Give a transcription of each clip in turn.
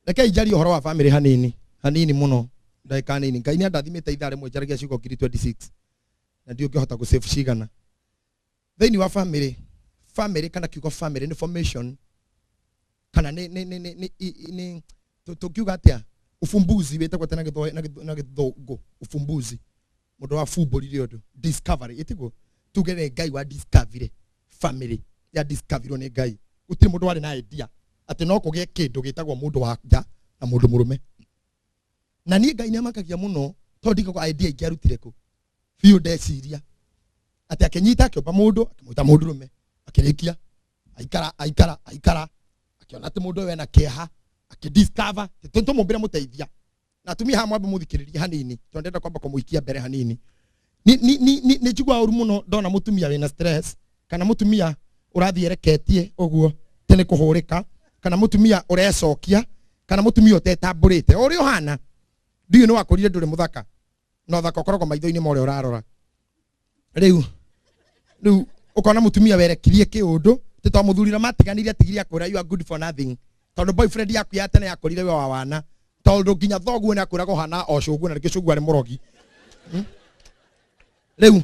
Rekei njarie ũhoro wa famĩlĩ hanini hanini mũno, ndagĩka nini. Ngai nĩ andathimĩte ithaa rĩmwe njaragia ciugo ngiri 26 na ndiũ ngĩhota gũ save cigana. Thĩinĩ wa famĩlĩ, famĩlĩ kana kiugo famĩlĩ nĩ formation kana nĩ nĩ nĩ nĩ nĩ i- nĩ tũngiuga atĩa, ufumbuzi wĩtagwo atĩa na gĩthũngũ? Ufumbuzi, mũndũ wabumbũrire ũndũ, discovery, ĩtiguo? Tuge nĩ Ngai wa discovery, family ya discoverirwo nĩ Ngai. Gũtirĩ mũndũ warĩ na idea atĩ no kũgĩe kĩndũ gĩtagwo mũndũ wa nja na mũndũ mũrũme. Na niĩ Ngai nĩamakagia mũno tondũ ndikagwo idea ingĩarutire kũ biũ. Ndeciria atĩ akĩnyita akĩũmba mũndũ, akĩmwĩta mũndũrũme, akĩrĩkia aikara aikara aikara, akĩona atĩ mũndũ ũyũ ena kĩeha, akĩdiscover tũmũmbĩre mũteithia. Na atumia haha mwambe mũthikĩrĩrie hanini tondũ ndĩrenda kwamba kũmũikia mbere hanini. Nĩ njiguaga ũru mũno ndona mũtumia wĩna stress, kana mũtumia ũrathiĩ ereketie ũguo tene kũhũrĩka, kana mũtumia ũrecokia, kana mũtumia ũtetambũrĩte o ũrĩa ũhana. Ndiũĩ nĩ wakũrire ndũrĩ mũthaka, na ũthaka ũkoragwo maitho-inĩ ma ũrĩa ũrarora. Rĩu ũkona mũtumia werekirie kĩũndũ tĩ to mũthuri ũrĩa matiganire atigire akwĩra you are good for nothing, tondũ boyfriend yaku ya tene yakorire we wa wana, tondũ nginya thoguo nĩ akwĩraga ũhana o cũguo, na rĩngĩ cũguo arĩ mũrogi. Rĩu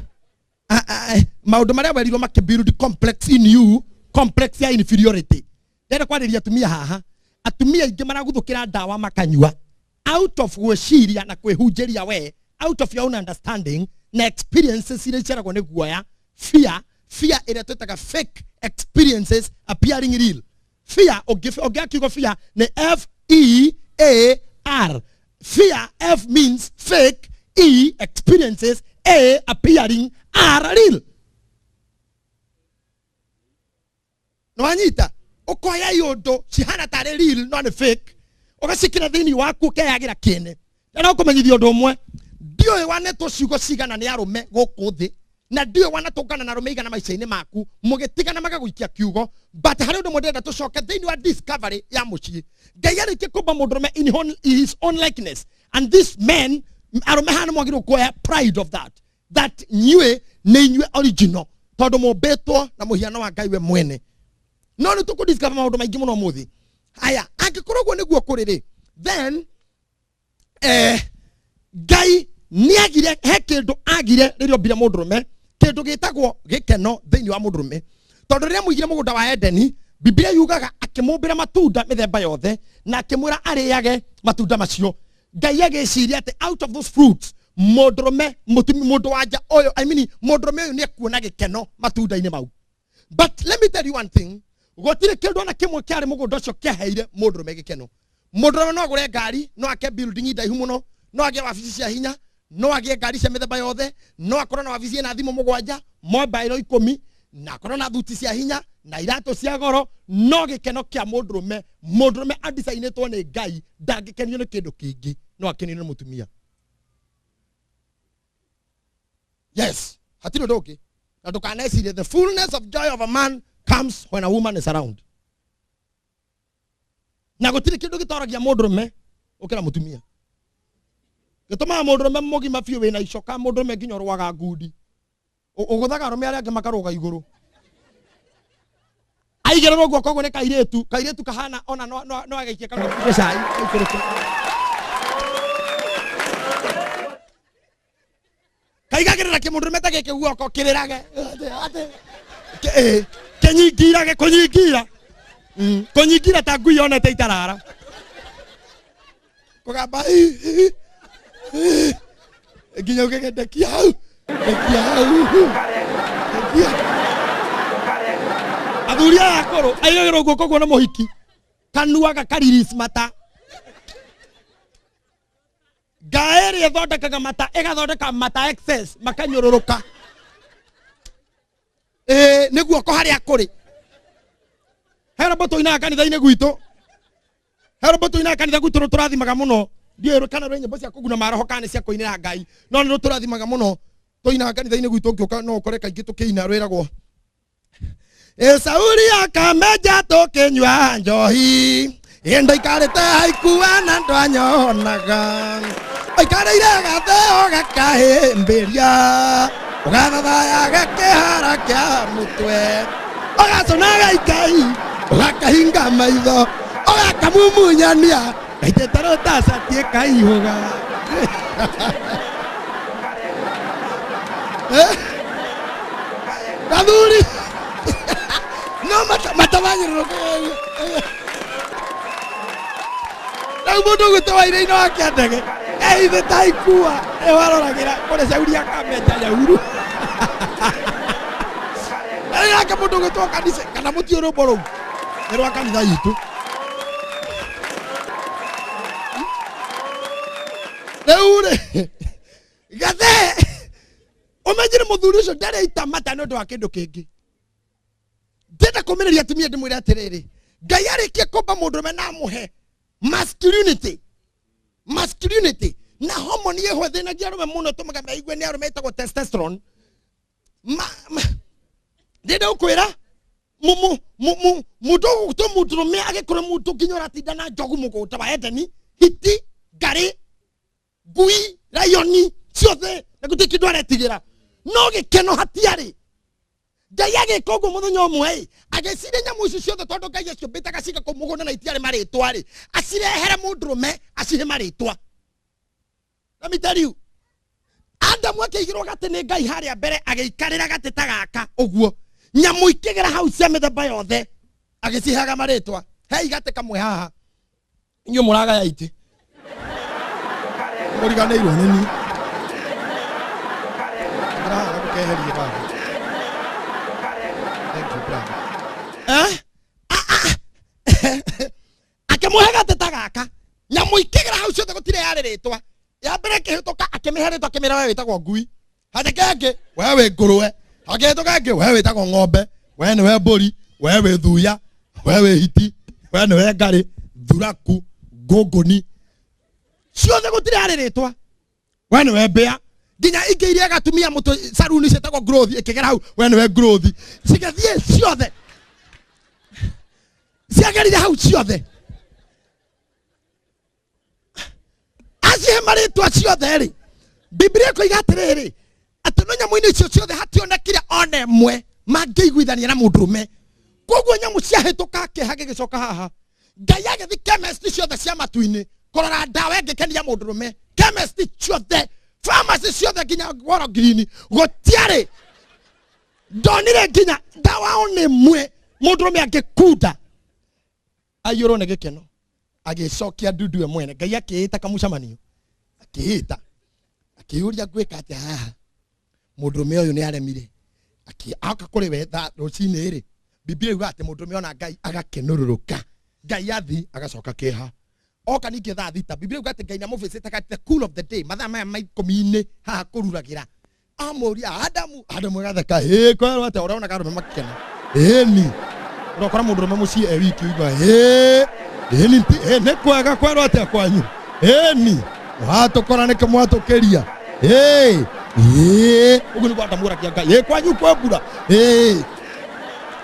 maũndũ marĩa werirwo makĩ build complex in you, complex ya inferiority. Ndĩrenda kwarĩria atumia haha. Atumia aingĩ maraguthũkĩra ndawa makanyua out of gwĩciria na kwĩhunjĩria we, out of your own understanding na experiences iria iceragwo nĩ guoya, fear, fear ĩrĩa twĩtaga fake experiences appearing real. Fear, ũngĩaga kiugo fear nĩ F E A R. Fear, F means fake, E experiences, A appearing, R real. Nĩwanyita? Ũkoya iũndũ cihana tarĩ real no nĩ fake, ũgacikĩra thĩinĩ waku, ũkeyagĩra kĩene. Na no kũmenyithia ũndũ ũmwe, ndiũĩ wanetwo ciugo cigana nĩ arũme gũkũ thĩ, na ndiũĩ wanatũngana na arũme igana maica-inĩ maku, mũgĩtigana magagũikia kiugo, but harĩ ũndũ ũmwe ndĩrenda tũcoke thĩinĩ wa discovery ya mũciĩ. Ngai arĩkie kũmba mũndũrũme in his own likeness, and this men, arũme haha nĩ mwagĩrĩirwo kuoya pride of that, that inyuĩ nĩ inyuĩ original, tondũ mũmbĩtwo na mũhiano wa Ngai we mwene. No nĩ tũkũ discover maũndũ maingĩ mũno ũmũthĩ. Haya, angĩkorwo ũguo nĩguo kũrĩ rĩ, then Ngai nĩagire, he kĩndũ agire rĩrĩa ombire mũndũrũme, kĩndũ gĩtagwo gĩkeno thĩinĩ wa mũndũrũme. Tondũ rĩrĩa mũigire mũgũnda wa Edeni, Biblia yugaga akĩmũmbĩra matunda mĩthemba yothe na akĩmwĩra arĩage matunda macio. Ngai agĩciria atĩ out of those fruits mũndũrũme, mũtumi, mũndũ wa nja ũyũ, I mean, mũndũrũme ũyũ nĩekuona gĩkeno matunda-inĩ mau. But let me tell you one thing, gũtirĩ kĩndũ ona kĩmwe kĩarĩ mũgũnda ũcio kĩaheire mũndũrũme gĩkeno. Mũndũrũme no agũre ngari, no ake building ndaihu mũno, no agĩe wabici cia hinya, no agĩe ngari cia mĩthemba yothe, no akorwo na wabici ĩna thimũ mũgwanja, mobile ikũmi, na akorwo na thuti cia hinya na iratũ cia goro, no gĩkeno kĩa mũndũrũme, mũndũrũme adicainĩtwo nĩ Ngai, ndangĩkenio nĩ kĩndũ kĩngĩ, no akenio nĩ mũtumia. Yes, hatirĩ ũndũ ũngĩ. Na ndũkanecirie the fullness of joy of a man comes when a woman is around. Na gũtirĩ kĩndũ gĩtoragia mũndũrũme ũkĩra mũtumia. Gĩtũmaga mũndũrũme mũgima biũ wĩna icoka, mũndũrũme nginya ũrũaga ngundi. Ũgũthaga arũme arĩa angĩ makarũga igũrũ. Aigĩrĩrwo guoko ũguo nĩ kairĩtu, kairĩtu kahana ona no agaikie kanua kuge cai, gaikũrũke. Kaigagĩrĩra kĩmũndũrũme ta gĩkĩ guoko kĩrĩrage. Atĩ, kĩnyingirage, kũnyingira. Kũnyingira ta ngui yonete itarara. Kũgamba, ĩ, ĩ, ĩ, nginya ũgege ndekia hau, ndekia hau, ndekia. Athuri aya akũrũ aigagĩrwo guoko guo na mũhiki, kanua gakariris mata. Ngai ĩrĩa ĩthondekaga mata ĩgathondeka mata excess makanyũrũrũka. Nĩ guoko harĩa kũrĩ. He rwĩmbo tũinaga kanitha-inĩ gwitũ. He rwĩmbo tũinaga kanitha gwitũ rũtũrathimaga mũno. Ndiũĩ kana rwĩ nyĩmbo cia kũguna maroho kana nĩ cia kũinĩra Ngai, no nĩ rũtũrathimaga mũno. Tũinaga kanitha-inĩ gwitũ, ũngĩũka no ũkore kaingĩ tũkĩina, rwĩragwo Sauli akamenja tũkĩnyua njohi, ndaikarĩte haikua na ndwanyonaga, aikarĩire gatheo gakahĩmbĩria, ũgathathaya gakĩhara kĩa mũtwe, ũgacũnaga ikai, ũgakahinga maitho, ũgakamumunyania. Ngaitĩte rũtaca ikaihũga. Gathuri no matamanyũrũrũka. Rĩu mũndũ ũgwĩtwo Wainaina wa Kĩandege ehithĩte ikua nĩwaroragĩra kũrĩa cauri akamenja nyauru. Rĩu nake mũndũ ũgwĩtwo kanitha kana mũtiũ rwĩmbo rũu nĩ rwa kanitha itũ. Rĩu rĩ gathe ũmenyire mũthuri ũcio ndarĩ itamata nĩ ũndũ wa kĩndũ kĩngĩ. Ndĩrenda kũmĩrĩria atumia ndĩmwĩre atĩrĩrĩ, Ngai arĩkie kũmba mũndũrũme na amũhe masculinity, masculinity na hormone ĩho ĩthĩnagia arũme mũno ĩtũmaga meigue nĩ arũme ĩtagwo testosterone. Ndĩrenda gũkwĩra mũndũ ũgũtwo mũndũrũme agĩkũra mũndũ nginya ũratinda na njogu mũgũnda wa Edeni, hiti, ngarĩ, ngui, rayoni ciothe na gũtirĩ kĩndũ aretigĩra, no gĩkeno hatiarĩ. Ngai agĩka ũguo mũthenya ũmwe ĩ, agĩciria nyamũ ici ciothe tondũ Ngai aciũmbĩte agaciga kũu mũgũnda na itiarĩ marĩtwa rĩ, acirehere mũndũrũme acihe marĩtwa. Let me tell you, Adamu akĩigĩrwo gatĩ nĩ Ngai harĩa mbere agĩikarĩra gatĩ ta gaka ũguo, nyamũ ikĩgera hau cia mĩthemba yothe agĩciheaga marĩtwa. Hei gatĩ kamwe haha, inyuĩ mũragaya itĩ mũriganĩirwo nĩ niĩ. Ingĩra haha na mũkeherie baba. Thank you, brother. Akĩmũhe gatĩ ta gaka, nyamũ ikĩgera hau ciothe gũtirĩ yarĩ rĩtwa. Ya mbere ĩkĩhĩtũka akĩmĩhe rĩtwa akĩmĩra we wĩtagwo ngui. Hagĩka ĩngĩ we wĩ ngũrwe. Hagĩhĩtũka ĩngĩ we wĩtagwo ng'ombe, we nĩwe mbũri, we wĩ thuya, we wĩ hiti, we nĩwe ngarĩ, thuraku, ngũngũni. Ciothe gũtirĩ yarĩ rĩtwa. We nĩwe mbĩa. Nginya ingĩ iria gatumia mũtwe saruni ciĩtagwo growth ĩkĩgera hau we nĩwe growth. Cigĩthiĩ ciothe. Ciagerire hau ciothe. Acihe marĩtwa ciothe rĩ, Biblia ĩkoiga atĩrĩrĩ, atĩ no nyamũ-inĩ icio ciothe hationekire ona ĩmwe mangĩiguithania na mũndũrũme. Koguo nyamũ ciahĩtũka kĩeha gĩgĩcoka haha. Ngai agĩthiĩ chemist ciothe cia matu-inĩ kũrora ndawa ĩngĩkenia mũndũrũme. Chemist ciothe, pharmacy ciothe nginya Goro Green gũtiarĩ. Ndonire nginya ndawa ona ĩmwe mũndũrũme angĩkunda aiyũrwo nĩ gĩkeno. Agĩcokia ndundu we mwene. Ngai akĩĩta kamũcemanio, akĩĩta akĩyũria ngwĩka atĩa haha, mũndũrũme ũyũ nĩ aremire. Oka kũrĩ we thaa rũcinĩ rĩ, Biblia yugaga atĩ mũndũrũme ona Ngai agakenũrũrũka. Ngai athi agacoka kĩeha. Oka ningĩ thaa thita, Biblia yugaga atĩ Ngai nĩamũbĩcĩte at the cool of the day, mathaa maya ma ikũmi-inĩ haha kũruragĩra. Amũria Adamu, Adamu agatheka, ĩ kwerwo atĩa, ũrona arũme makĩkena. Ĩni ũrokora mũndũrũme mũciĩ e wiki ũigua ĩ ĩni nĩ kwega kwerwo atĩa kwanyu, ĩni watũkora nĩkĩ mwatũkĩria, ĩ ĩ ũguo nĩguo Adamu oragia Ngai, ĩ kwanyu kwĩ mbura, ĩ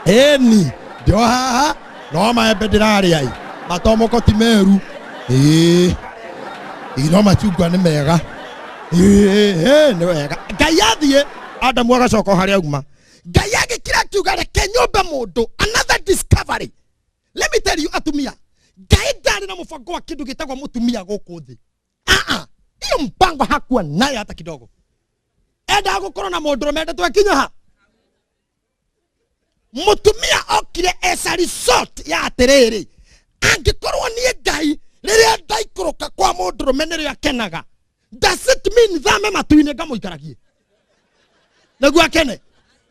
ĩni ndĩ o haha no maembe ndĩrarĩa ĩ matomoko ti meru, ĩ no macungwa nĩ mega, ĩ nĩ wega. Ngai athiĩ Adamu agacoka o harĩa auma. Ngai agĩkira akiuga reke nyũmbe mũndũ, another discovery. Let me tell you atumia, Ngai ndarĩ na mũbango wa kĩndũ gĩtagwo mũtumia gũkũ thĩ. Hiyo mpango hakuwa nayo hata kidogo. Endaga gũkorwo na mũndũrũme endetwo akinya ha. Mũtumia okire as a result ya atĩrĩrĩ, angĩkorwo niĩ Ngai rĩrĩa ndaikũrũka kwa mũndũrũme nĩrĩo akenaga, does it mean thame matu-inĩ ngamũikaragie nĩguo akene?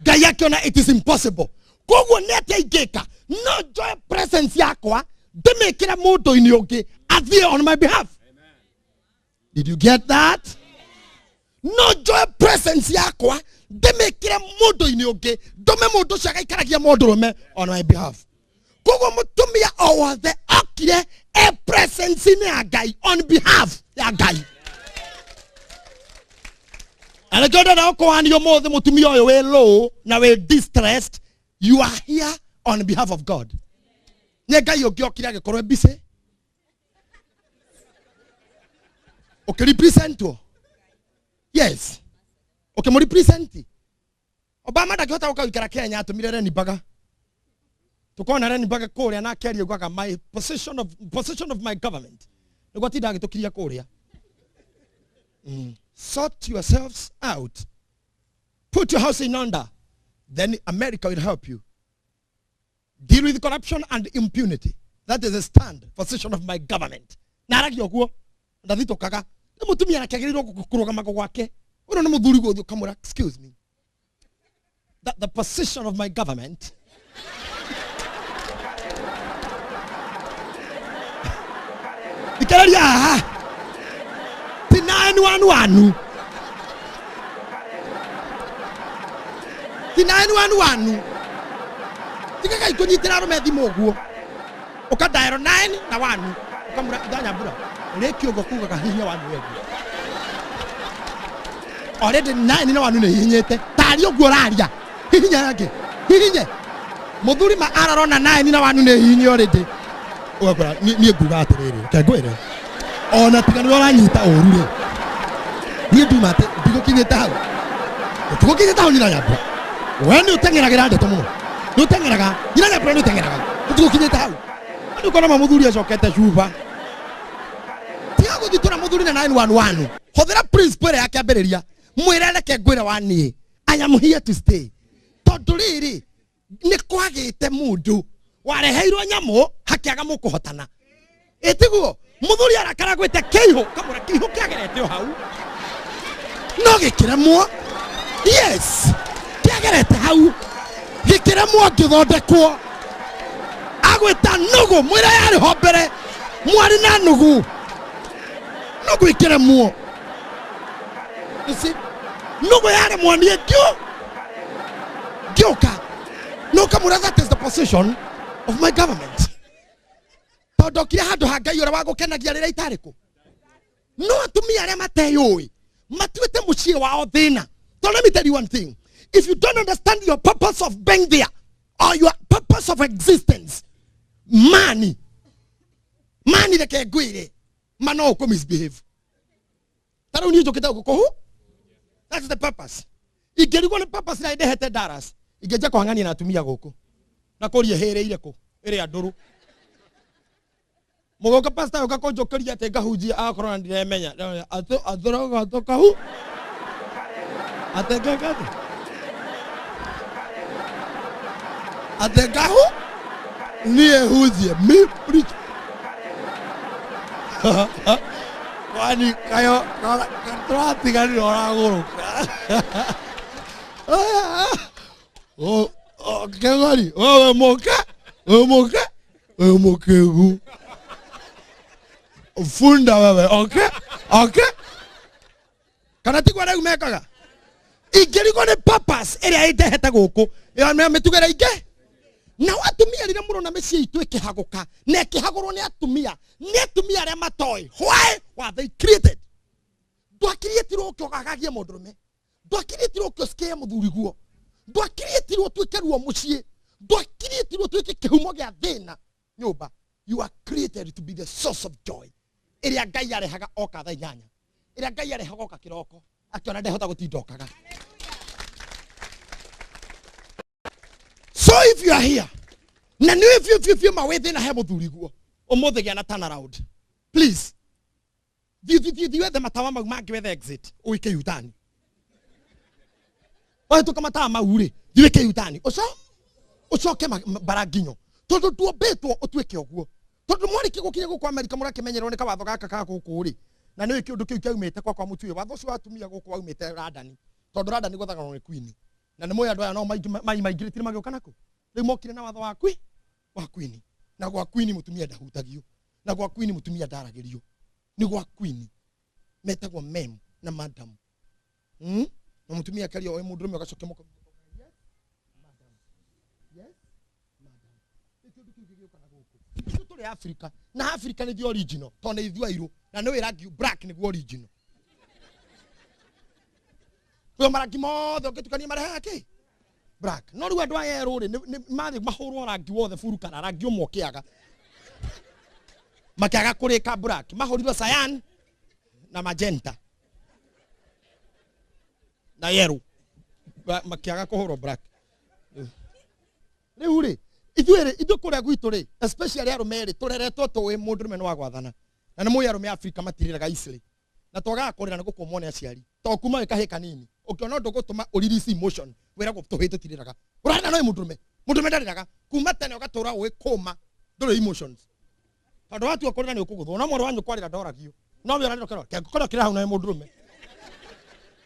Ngai akĩona it is impossible. Koguo nĩ atĩa ingĩka? No njoe presence yakwa ndĩmĩkĩre mũndũ-inĩ ũngĩ athiĩ on my behalf. Did you get that? No njoe presence yakwa ndĩmĩkĩre mũndũ-inĩ ũngĩ, ndũme mũndũ ũcio agaikaragia mũndũrũme on my behalf. Koguo mũtumia o wothe okire e presence-inĩ ya Ngai on behalf ya Ngai. Na nĩkĩo ndĩrenda gũkũwania ũmũthĩ mũtumia ũyũ wĩ low na wĩ distressed, you are here on behalf of God. Nĩ Ngai ũngĩ okire agĩkorwo e busy ũkĩrepresentwo. Yes, ũkĩmũrepresent. Obama ndangĩhota gũka gũikara Kenya, atũmire Reni Baga. Tukona Reni Baga kũrĩa na akĩaria augaga my position of my government Nĩguo atinda agĩtũkiria kũrĩa. Sort yourselves out. Put your house in order. Then America will help you. Deal with corruption and impunity. That is a stand position of my government. Na aragia ũguo ndathitũkaga. Nĩ mũtumia akĩagĩrĩirwo kũrũgama gwake. Ũyũ nĩ mũthuri gũthiĩ ũkamwĩra, excuse me. That the position of my government. Thikĩrĩria haha. Ti 911. Ti 911. Tigagai kũnyitĩra arũme thimũ ũguo. Ũka dial 9 na 1. Ũkamũra ithanyambura. Rĩki ũguo kugaga hihinya 1 weguo. Already 9 na 1 nĩ hihinyĩte. Tarĩ ũguo ũraria. Hihinya yake. Hihinye. Mũthuri ma ararona 9 na 1 nĩ hihinye already. Ũgakora niĩ nguga atĩrĩrĩ, reke ngwĩre. Ona tiga nĩwe ũranyita ũru rĩ. Niĩ nduma atĩ ndigũkinyĩte hau. Tũgũkinyĩte hau nyina nyambura. We nĩ ũteng'eragĩra ndeto mũno. Nĩ ũteng'eraga. Nyina nyambura nĩ ũteng'eraga. Tũtigũkinyĩte hau. Nĩ ũkona ma mũthuri acokete cuba. Tiga gũthitũra mũthuri na 911. Hũthĩra principle ĩrĩa ya kĩambĩrĩria. Mwĩre reke ngwĩre wa niĩ. I am here to stay. Tondũ rĩrĩ nĩ kwagĩte mũndũ wareheirwo nyamũ hakĩaga mũkũhotana. Ĩtiguo mũthuri arakara gwĩte kĩihũ kamũra kĩihũ kĩagerete o hau no gĩkĩremwo. Yes, kĩagerete hau gĩkĩremwo ngĩthondekwo. Agwĩta nũgũ mwĩre yarĩ ho mbere mwarĩ na nũgũ nũgũ ĩkĩremwo. You see, nũgũ yaremwo niĩ ngĩũka no kamũra. That is the position of my government. Tondũ okire handũ ha Ngai ũrĩa wagũkenagia rĩrĩa itarĩ kũ. No atumia arĩa mateyũĩ matuĩte mũciĩ wao thĩna. So let me tell you one thing. If you don't understand your purpose of being there or your purpose of existence, mani mani reke ngwĩre ma no ũkũ misbehave. Ta rĩu niĩ njũkĩte gũkũ. That's the purpose. Ingĩrigwo nĩ purpose na ndehete Dallas, ingĩnja kũhang'ania na atumia gũkũ na kũria hĩrĩire kũ ĩrĩa ndũrũ. Mũgoka pastor ũka kũnjũkĩria atĩ ngahunjia agakorwo na ndiremenya. Atũroga tũkahu. Atĩ ngekate. Atĩ ngahu niĩ hunjie me preach. Kwani kayo tũratiganire ũragũrũka. Kegori, wewe moke, wewe moke, wewe mokegu. Funda wewe, okay? Okay? Kana tiguo rĩu mekaga? Ingĩrigwo nĩ purpose ĩrĩa ĩndehete gũkũ, ĩyo mĩtugo ĩrĩa ingĩ. Nao atumia rĩrĩa mũrona mĩciĩ itũ ĩkĩhagũka na ĩkĩhagũrwo nĩ atumia, nĩ atumia arĩa matoĩ why were they created. Ndwakiriĩtirwo ũke ũgagagie mũndũrũme, ndwakiriĩtirwo ũke ũcikĩe mũthuri guo, ndwakiriĩtirwo ũtuĩke ruo mũciĩ, ndwakiriĩtirwo ũtuĩke kĩhumo gĩa thĩna nyũmba. You are created to be the source of joy. Ĩrĩa Ngai arehaga oka thaa inyanya, ĩrĩa Ngai arehaga oka kĩroko, akĩona ndehota gũtinda okaga. So if you are here, na nĩ biũ biũ biũ ma wĩ thĩna he mũthuri guo, ũmũthĩ gĩa na turn around. Please. Thiĩ thiĩ thiĩ thiĩ wethe matawa mau mangĩ wethe exit, ũike U-turn. Wahĩtũka matawa mau rĩ, thiĩ wĩke U-turn. Ũcoke bara nginyo. Tondũ nduombĩtwo ũtuĩke ũguo. Tondũ mwarĩkia gũkinya gũkũ Amerika mũrakĩmenyerwo nĩ kawatho gaka ka gũkũ rĩ. Na nĩ kĩũndũ kĩu kĩaumĩte kwakwa mũtuĩ. Watho ũcio wa atumia gũkũ waumĩte London. Tondũ London gwathagwo nĩ Queen. Na nĩ mũĩ andũ aya no maingĩrĩtire magĩũka nakũ. Rĩu mokire na watho wa Queen, wa Queen. Na gwa Queen mũtumia ndahutagio. Na gwa Queen mũtumia ndaragĩrio. Nĩ gwa Queen. Metagwo mem na madam. Na mũtumia akaria oe mũndũrũme ũgacokia mũka. Yes, madam. Yes, madam. Nĩ kĩũndũ kĩu gĩgĩũka na gũkũ. Ithuĩ tũrĩ Africa. Na Africa nĩ ithuĩ original. Tondũ nĩ ithuĩ airũ. Na nĩ rangi black nĩguo original. Kwĩ marangi mothe ũngĩtukania marehaga kĩ? Black. No rĩu andũ aya erũ rĩ, nĩ mathiĩ mahũrwo rangi wothe full color, rangi ũmwe ũkĩaga. Makĩaga kũrĩka black. Mahũrirwo cyan na magenta. Na yellow. Makĩaga kũhũrwo black. Rĩu rĩ, ithuĩ rĩ, ithuĩ kũrĩa gwitũ rĩ, especially arũme rĩ, tũreretwo tũĩ mũndũrũme nĩ wa gwathana. Na nĩ mũĩ arũme a Afrika matirĩraga easily. Na twagaga kũrĩra nĩ gũkũmwo nĩ aciari. To kuma wĩ kahĩĩ kanini. Ũngĩona ũndũ ũgũtũma ũ release emotion, wĩragwo tũhĩĩ tũtirĩraga. Ũrarĩra no wĩ mũndũrũme. Mũndũrũme ndarĩraga. Kuma tene ũgatũra ũĩ kũma ndũrĩ emotions. Tondũ watua kũrĩra nĩ ũkũgũthwo. No mwarĩ wa nyũkwa arĩra ndoragio. No we ũrarĩra ũkerwo, kĩngũkorwo kĩrĩ hau na wĩ mũndũrũme.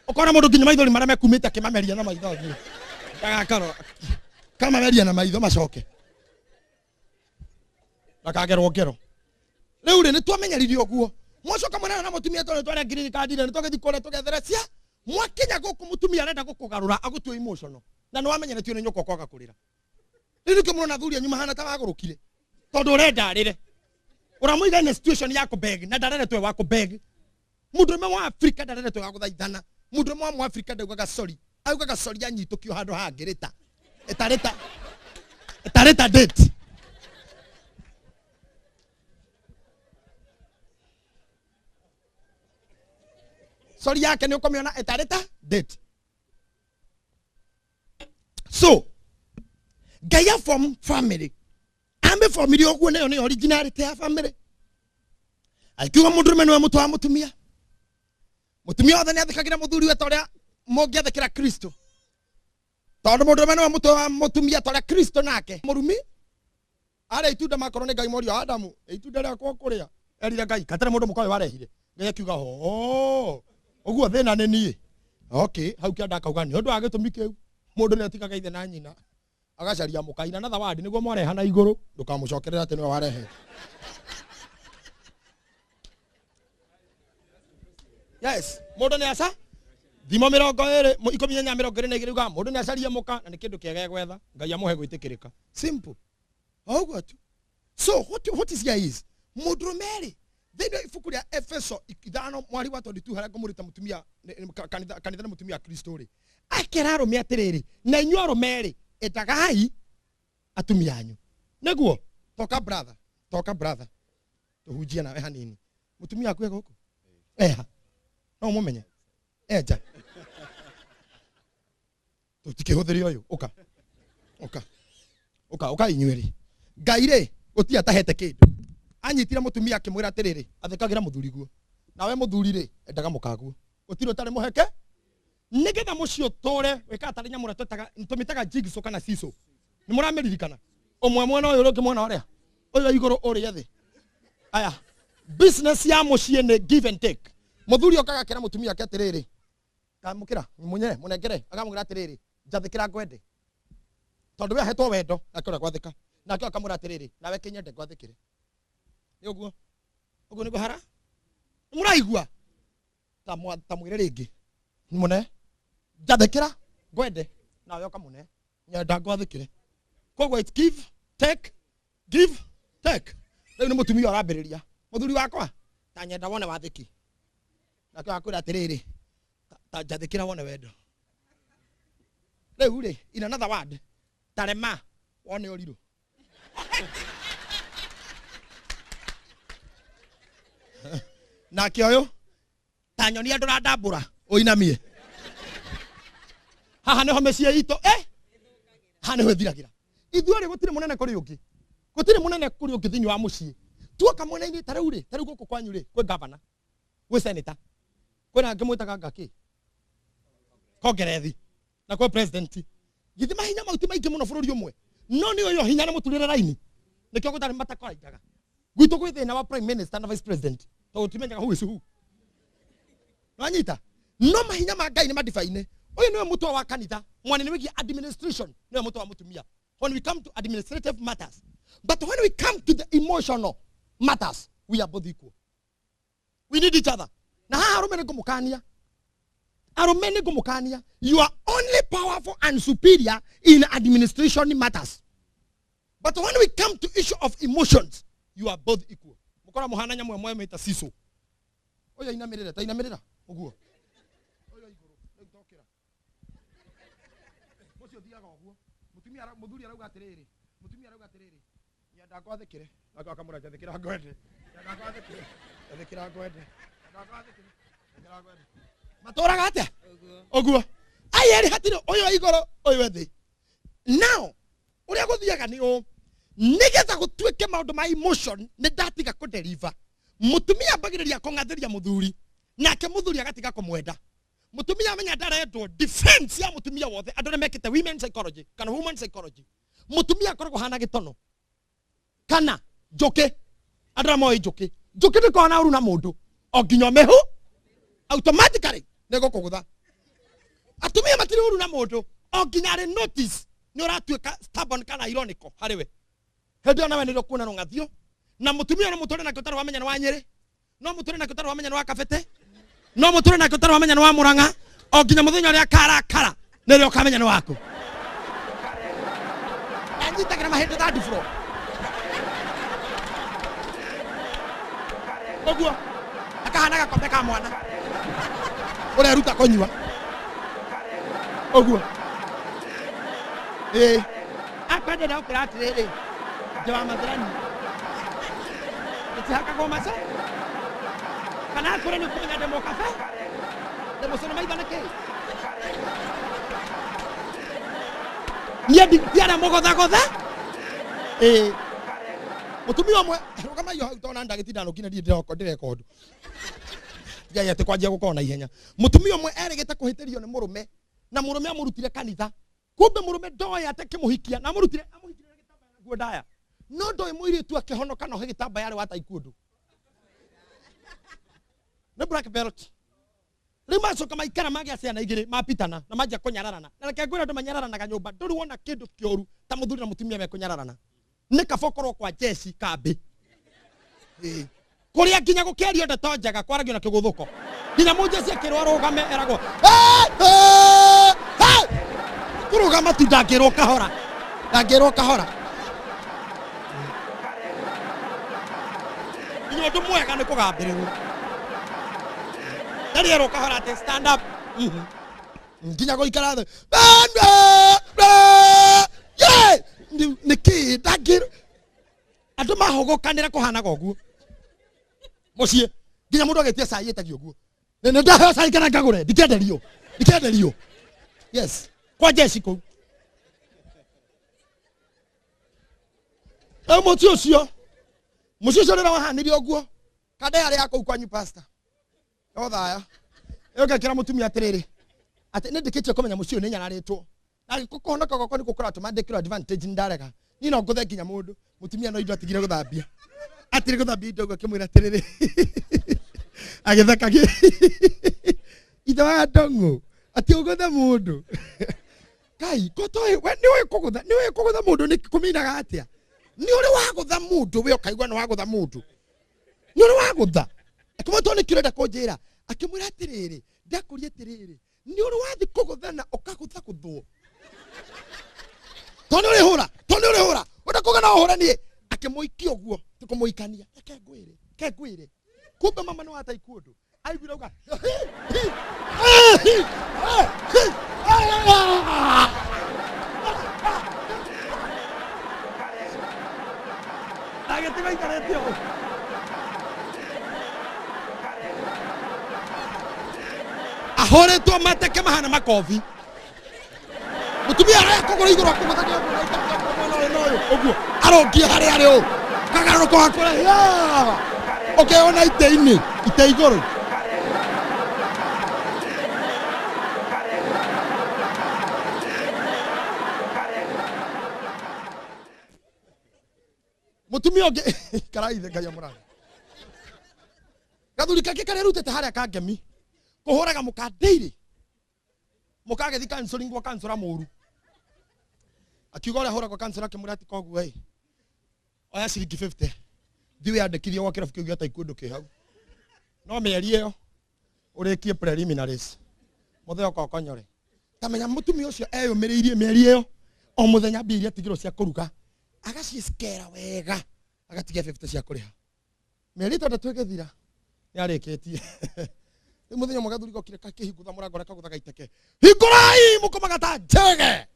Ũkona mũndũ nginya maithori marĩa mekumĩte akĩmameria na maitho ũthiũ. Ndagakorwo kamameria na maitho macoke. Ndakagerwo ngero. Rĩu rĩ nĩ twamenyeririo ũguo. Mwacoka mwenana na mũtumia tondũ twarĩa green card rĩ, nĩ twagĩthiĩ kũrĩa tũgethere cia. Mwakinya gũkũ mũtumia arenda gũkũgarũra agũtue emotional. Na nĩ wamenyeretio nĩ nyũkwa kwaga kũrĩra. Rĩu nĩkĩo mũrona athuri anyu mahana ta wagũrũkire. Tondũ ũrenda arĩre. Ũramũiga in a situation ya kũbeg na ndareretwo wa kũbeg. Mũndũrũme wa Afrika ndareretwo wa gũthaithana. Mũndũrũme wa Mũafrika ndaugaga sorry. Augaga sorry anyitũkio handũ hangĩ rĩta. Ĩtarĩta. Ĩtarĩta date. Sorry yake nĩ ũkũmĩona ĩtarĩta date. So, Ngai a form family. Ambe family ũguo nayo nĩ originality ya family. Akiuga mũndũrũme nĩwe mũtwe wa mũtumia. Mũtumia wothe nĩ athĩkagĩra mũthuri we ta ũrĩa mũngĩathĩkĩra Kristo. Tondũ mũndũrũme nĩwe mũtwe wa mũtumia ta ũrĩa Kristo nake. Mũrumi arĩa itunda makorwo nĩ Ngai morio Adamu, itunda rĩakwa ũkũrĩa. Erire Ngai, katarĩ mũndũ mũka ũyũ warehire. Ngai akiuga, oh, ũguo thĩna nĩ niĩ. Okay, hau kĩanda akauga nĩ ũndũ wa gĩtũmi kĩu. Mũndũ nĩ atigaga ithe na nyina. Agacaria mũka ina na thawadi nĩguo mwareha na igũrũ, ndũkamũcokerere atĩ nĩwe warehe. Yes, mũndũ nĩ aca thimo mĩrongo ĩrĩ, ikũmi na inya mĩrongo ĩrĩ na igĩrĩ yugaga mũndũ nĩ acarie mũka na nĩ kĩndũ kĩega egwetha, Ngai amũhe gwĩtĩkĩrĩka. Simple. O ũguo tu. So what is here is mũndũrũme rĩ thĩinĩ wa ibuku rĩa Efeso ithano mwari wa 22 harĩa ngũmũruta mũtumia kanitha kanitha nĩ mũtumia wa Kristo rĩ akera arũme atĩrĩrĩ na inyuĩ arũme rĩ endagai atumia anyu nĩguo toka brother toka brother tũhunjie nawe hanini mũtumia waku e gũkũ eha no ũmũmenye enja tũtikĩhũthĩre ũyũ ũka ũka ũka ũka inyuĩ rĩ Ngai rĩ gũtirĩ atahete kĩndũ anyitire mũtumia akĩmwĩra atĩrĩrĩ athĩkagĩra mũthuri guo nawe mũthuri rĩ endaga mũkaguo gũtirĩ ũtarĩ mũheke nĩgetha mũciĩ ũtũre wĩkaga tarĩ nyamũ ĩrĩa tũmĩtaga jigsaw kana seesaw nĩ mũramĩririkana ũmwe mwena ũyũ ũrĩa ũngĩ mwena ũrĩa ũyũ igũrũ ũrĩa thĩ aya business ya mũciĩ nĩ give and take mũthuri okaga akĩra mũtumia ake atĩrĩrĩ kamũkĩra munye mũnengere akamwĩra atĩrĩrĩ njathĩkĩra ngwende tondũ we ahetwo wendo nake ũrĩa gwathĩka nake akamwĩra atĩrĩrĩ nawe kĩnyende ngwathĩkĩre nĩ ũguo ũguo nĩguo hara mũraigua ta mwĩre rĩngĩ mũne njathĩkĩra ngwende nawe ũkamũne nyenda ngwathĩkĩre koguo it's give take give take rĩu nĩ mũtumia ũrambĩrĩria mũthuri wakwa ta nyenda wone wathĩki nake akwĩra atĩrĩrĩ ta njathĩkĩra wone wendo rĩu rĩ in another word tarema wone ũrirũ nake ũyũ ta nyonia ndũrandambũra ũinamie haha nĩho mĩciĩ itũ haha nĩho ĩthiragĩra ithuĩ rĩ gũtirĩ mũnene kũrĩ ũngĩ gũtirĩ mũnene kũrĩ ũngĩ thĩinĩ wa mũciĩ tuoka mwena-inĩ ta rĩu rĩ ta rĩu gũkũ kwanyu rĩ kwĩ gavana gwĩ senator kwĩna angĩ mwĩtaga ngakĩ kongerethi na kwĩ president githĩ mahinya mau ti maingĩ mũno bũrũri ũmwe no nĩ ũyũ hinya na mũturĩre raini nĩkĩo gũtarĩ matakoraingaga gwitũ gwĩ thĩna wa prime minister na vice president tondũ tũtimenyaga who is who nwanyita no mahinya ma Ngai nĩ madifaine ũyũ nĩwe mũtwe wa kanitha mwana-inĩ wĩgiĩ administration nĩwe mũtwe wa mũtumia when we come to administrative matters but when we come to the emotional matters we are both equal we need each other na haha arũme nĩ ngũmũkania arũme nĩ ngũmũkania you are only powerful and superior in administration matters but when we come to issue of emotions you are both equal mũkora mũhana nyamũ ĩmwe mĩta siso ũyũ ainamĩrĩra ta inamĩrĩra ũguo ũyũ igũrũ rĩu tokĩra mũciĩ ũthiaga ũguo mũtumia mũthuri arauga atĩrĩrĩ mũtumia arauga atĩrĩrĩ nyenda ngwathĩkĩre nake akamwĩra njathĩkĩra ngwende nyenda ngwathĩkĩre njathĩkĩra ngwende nyenda ngwathĩkĩre njathĩkĩra ngwende matũraga atĩa ũguo aya erĩ hatirĩ ũyũ e igũrũ ũyũ e thĩ now ũrĩa gũthiaga nĩ ũũ nĩgetha gũtuĩke maũndũ ma emotion nĩ ndatiga kũdeliver Mutumia ambagĩrĩria kũng'athĩria mũthuri, nake mũthuri agatiga kũmwenda. Mutumia amenya ndarendwo, defense ya mutumia wothe, andũ arĩa mekĩte women psychology kana woman psychology, mutumia akoragwo hana gĩtono kana njũkĩ. Andũ arĩa moĩ njũkĩ, njũkĩ ndĩkoragwo na ũru na mũndũ o nginya ũmĩhu automatically nĩ gũkũgũtha. Atumia matirĩ ũru na mũndũ o nginya arĩ notice nĩ ũratuĩka stubborn kana ironical harĩ we. Hĩndĩ ĩyo nawe nĩrĩo kuona rũng'athio na mũtumia no mũtũre nake ũtarĩ wamenya nĩ wa Nyĩrĩ, no mũtũre nake ũtarĩ wamenya nĩ wa Kabete, no mũtũre nake ũtarĩ wamenya nĩ wa Mũrang'a, o nginya mũthenya ũrĩa akarakara nĩrĩo ũkamenya nĩ waku. Anyitagĩra mahĩndĩ third floor ũguo akahana gakombe ka mwana ũreruta kũnyua ũguo. Ĩĩ, akwendera ũkĩra atĩrĩrĩ, nje wa mathirani tũtihakagwo maca kana akũre nĩ ũkũmenya ndĩ mũkabe ndĩ mũcũnũ maitho nĩ kĩĩ. Niĩ ndiarĩa mũgothagotha. Ĩĩ, mũtumia ũmwe rũgama iyo hau tona ndagĩtinda nũkina ndiĩ ndĩrekondo ngai atĩ kwanjia gũkorwo na ihenya. Mũtumia ũmwe erĩgĩte kũhĩtĩrio nĩ mũrũme na mũrũme amũrutire kanitha. Kumbe mũrũme ndoĩ atĩ akĩmũhikia na amũrutire amũhikire na gĩtambaya na nguo ndaya, no ndoĩ mũirĩtu akĩhonoka no he gĩtambaya arĩ wa taekwondo nĩ black belt. Rĩu macoka maikara magĩa ciana igĩrĩ mapitana na manjia kũnyararana. Na reke ngwĩre andũ manyararanaga nyũmba, ndũrĩ wona kĩndũ kĩũru ta mũthuri na mũtumia mekũnyararana. Nĩ kaba ũkorwo kwa jeshi kambĩ kũrĩa nginya gũkĩario ndeto njega kwaragio na kĩgũthũko, nginya mũjeshi akĩrwo arũgame eragwo kũrũgama tu, ndangĩrwo kahora, ndangĩrwo kahora. Nginya ũndũ mwega nĩ kũgambĩrĩrwo, ndarĩ erwo kahora atĩ stand up. Nginya gũikara thĩ nĩ kĩĩ ndangĩrwo. Andũ mahũgũkanĩra kũhanaga ũguo mũciĩ, nginya mũndũ agĩtia cai ĩtagio ũguo, nĩ ndaheo cai kana ngagũre, ndikĩenderio, ndikĩenderio. Yes, kwa jeshi kũu. Rĩu mũciĩ ũcio, mũciĩ ũcio rĩrĩa wahanire ũguo, kanda yarĩ ya kũu kwanyu pastor yothaya ĩũngekĩra mũtumia atĩrĩrĩ, atĩ nĩ ndĩkĩtie kũmenya mũciĩ ũyũ nĩ nyararĩtwo na kũhonoka gwakwa nĩ kũratũma ndĩkĩrwo advantage, ndarega niĩ no ngũthe nginya mũndũ. Mũtumia no indo atigire gũthambia, atigire gũthambia indo ũguo, akĩmwĩra atĩrĩrĩ, agĩtheka ithe wa ndong'ũ atĩ ũgũthe mũndũ kai kotoĩ we nĩũĩ kũgũtha, nĩũĩ kũgũtha mũndũ nĩ kũminaga atĩa? Nĩ ũrĩ wagũtha mũndũ we ũkaigua nĩ wagũtha mũndũ? Nĩ ũrĩ wagũtha? Akĩmwĩra tondũ nĩkĩ ũrenda kũnjĩra? Akĩmwĩra atĩrĩrĩ, ndakũria atĩrĩrĩ, nĩ ũrĩ wathi kũgũthana ũkagũthagũthwo? Tondũ nĩ ũrĩhũra, tondũ nĩ ũrĩhũra ũrenda kuga no ũhũre niĩ. Akĩmũikia ũguo ti kũmũikania, reke ngwĩre, reke ngwĩre, kumbe mama nĩ wa taekwondo aiguire auga agĩtiga aikarĩte ũũ. Ahũrĩtwo mateke mahana makobi. Mũtumia araya kũgũrũ igũrũ akũgũthagia ũguo na iteke ũguo mwena ũyũ na ũyũ ũguo arũngie harĩa arĩ ũũ kagarũrũko hakũre ũkeyona itĩ-inĩ itĩ igũrũ. Mũtumia ũngĩ karaithe ngai amũrathi gathuri kangĩ karĩa rutĩte harĩa kangemi kũhũraga mũka daily, mũkagĩthi counseling gwa kansũra mũru, akiuga ũrĩa hũragwo kansũra akĩmwĩra atĩ koguo ĩ oya ciringi 50 thiĩ wĩyandĩkithie gwa kĩrabu kĩu gĩa taekwondo kĩ hau, no mĩeri ĩyo ũrĩkie preliminaries mũthenya ũka ũkonyore. Tamenya mũtumia ũcio eyũmĩrĩirie mĩeri ĩyo, o mũthenya mbia iria atigirwo cia kũruga agacicikera wega, agatigia 50 cia kũrĩha. Mĩeri 6 ĩgĩthira nĩ arĩkĩtie. Rĩu mũthenya ũmwe gathuri gokire kakĩhingũra mũrango ũrĩa kagũthaga iteke, hingũrai mũkomaga ta njege.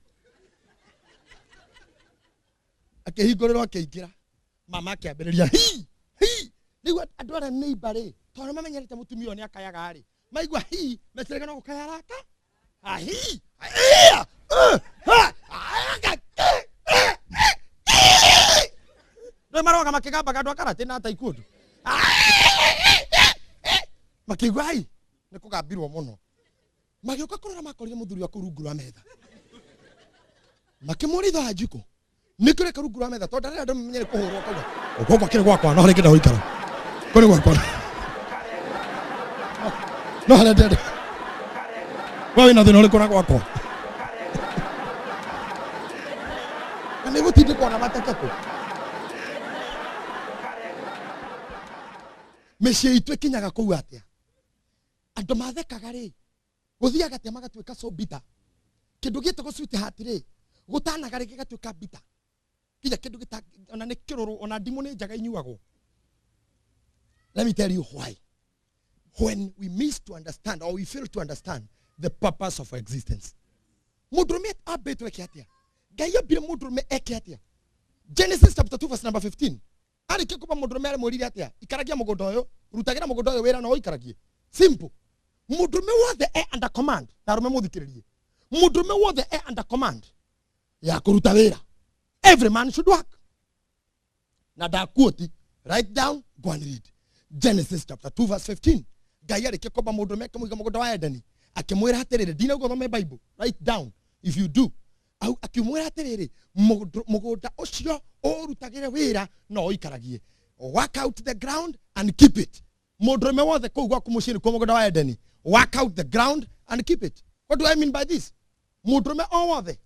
Akĩhingũrĩrwo akĩingĩra, mama akĩambĩrĩria hi hi. Rĩu andũ arĩa neighbor rĩ, tondũ mamenyerete mũtumia ũyũ nĩ akayaga rĩ, maigua hi meciraga no gũkaya araka ahi ia nĩ maroga makĩgambaga andũ a karate na taekwondo. Makĩigua ai nĩ kũgambirwo mũno. Magĩũka kũrora makorire mũthuri wa kũu rungu rwa metha. Makĩmũria ithe wa Njikũ, nĩkĩ ũreka rungu rwa metha? Tondũ ndarenda andũ mamenye nĩ kũhũrwo akauga, gũkũ gwakĩrĩ gwakwa no harĩa ingĩenda gũikara. Kũu nĩ gwakwa. No harĩa ndĩrenda. We wĩna thĩna ũrĩkũ na gwakwa? Na nĩ gũtindĩkwo na mateke kũ? Mĩciĩ itũ ĩkinyaga kũu atĩa? Andũ mathekaga rĩ, gũthiaga atĩa magatuĩka so bitter? Kĩndũ gĩtagwo sweetheart rĩ, gũtanaga rĩ gĩgatuĩka bitter. Nginya kĩndũ gĩta ona nĩ kĩrũrũ, ona ndimũ nĩ njaga inyuagwo. Let me tell you why. When we miss to understand or we fail to understand the purpose of existence. Mũndũrũme ambĩtwo eke atĩa? Ngai ambire mũndũrũme eke atĩa? Genesis chapter 2 verse number 15. Arĩkia kũmba mũndũrũme aramwĩrire atĩa? Ikaragia mũgũnda ũyũ, rutagĩra mũgũnda ũyũ wĩra na ũikaragie. Simple. Mũndũrũme wothe e under command, na arũme mũthikĩrĩrie. Mũndũrũme wothe e under command ya kũruta wĩra. Every man should work. Na ndakuoti, write down, go and read. Genesis chapter 2 verse 15. Ngai arĩkia kũmba mũndũrũme akĩmũiga mũgũnda wa Edeni, akĩmwĩra atĩrĩrĩ, ndinauga ũthome Bible, write down if you do. Au akĩmwĩra atĩrĩrĩ, mũgũnda ũcio ũrutagĩre wĩra no ũikaragie. Work out the ground and keep it. Mũndũrũme wothe kũu gwaku mũciĩ nĩkuo mũgũnda wa Edeni. Work out the ground and keep it. What do I mean by this? Mũndũrũme o wothe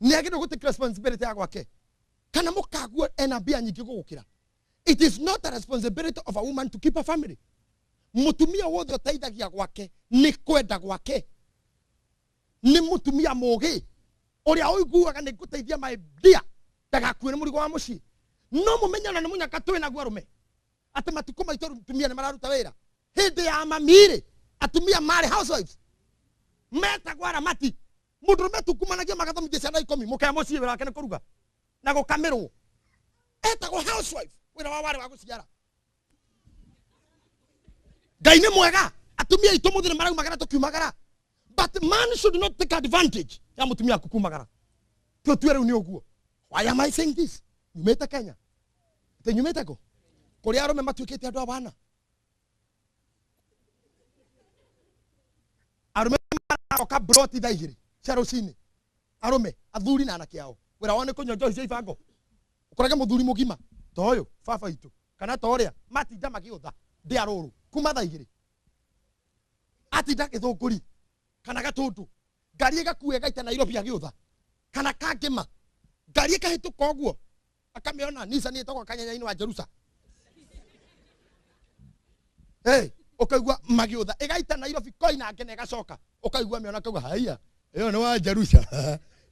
nĩ agĩrĩirwo gũ take responsibility ya gwake. Kana mũkaguo ena mbia nyingĩ gũgũkĩra. It is not a responsibility of a woman to keep a family. Mũtumia wothe ũteithagia gwake nĩ kwenda gwake. Nĩ mũtumia mũgĩ ũrĩa ũiguaga nĩ ngũteithia my dear ndagakue nĩ mũrigo wa mũciĩ. No mũmenye ona nĩ mũnyaka twĩ naguo arũme atĩ matukũ maitũ atumia nĩ mararuta wĩra. Hĩndĩ ya mami-rĩ, atumia marĩ housewives metagwo aramati. Mũndũrũme tungumanagia magathomithia ciana ikũmi, mũkaya mũciĩ wĩra wake nĩ kũruga na gũkamĩrwo. Etagwo housewife, wĩra wao warĩ wa gũciara. Ngai nĩ mwega, atumia aitũ mũthĩ nĩ maraumagara tũkiumagara, but man should not take advantage ya mũtumia waku kumagara. Tũtue rĩu nĩ ũguo. Why am I saying this? Nyumĩte Kenya. Atĩ nyumĩte kũ? Kũrĩa arũme matuĩkĩte andũ a wana. Arũme maroka broti thaa igĩrĩ cia rũcinĩ. Arũme, athuri na anake ao. Wĩra wao nĩ kũnyua njohi cia ibango. Ũkorage mũthuri mũgima ta ũyũ baba witũ kana ta ũrĩa matinda magĩũtha ndĩa rũrũ kuma thaa igĩrĩ. Atinda gĩthũngũri kana gatũndũ, ngari ĩgakua ĩgaita Nairobi agĩũtha kana kangĩma, ngari ĩkahĩtũka ũguo akamĩona Nissan ĩtagwo kanyanya-inĩ wa Jerusa. Hey, ũkaigua magĩũtha ĩgaita Nairobi koinange na ĩgacoka, ũkaigua mĩona akauga haiya ĩyo nĩ wa Jerusa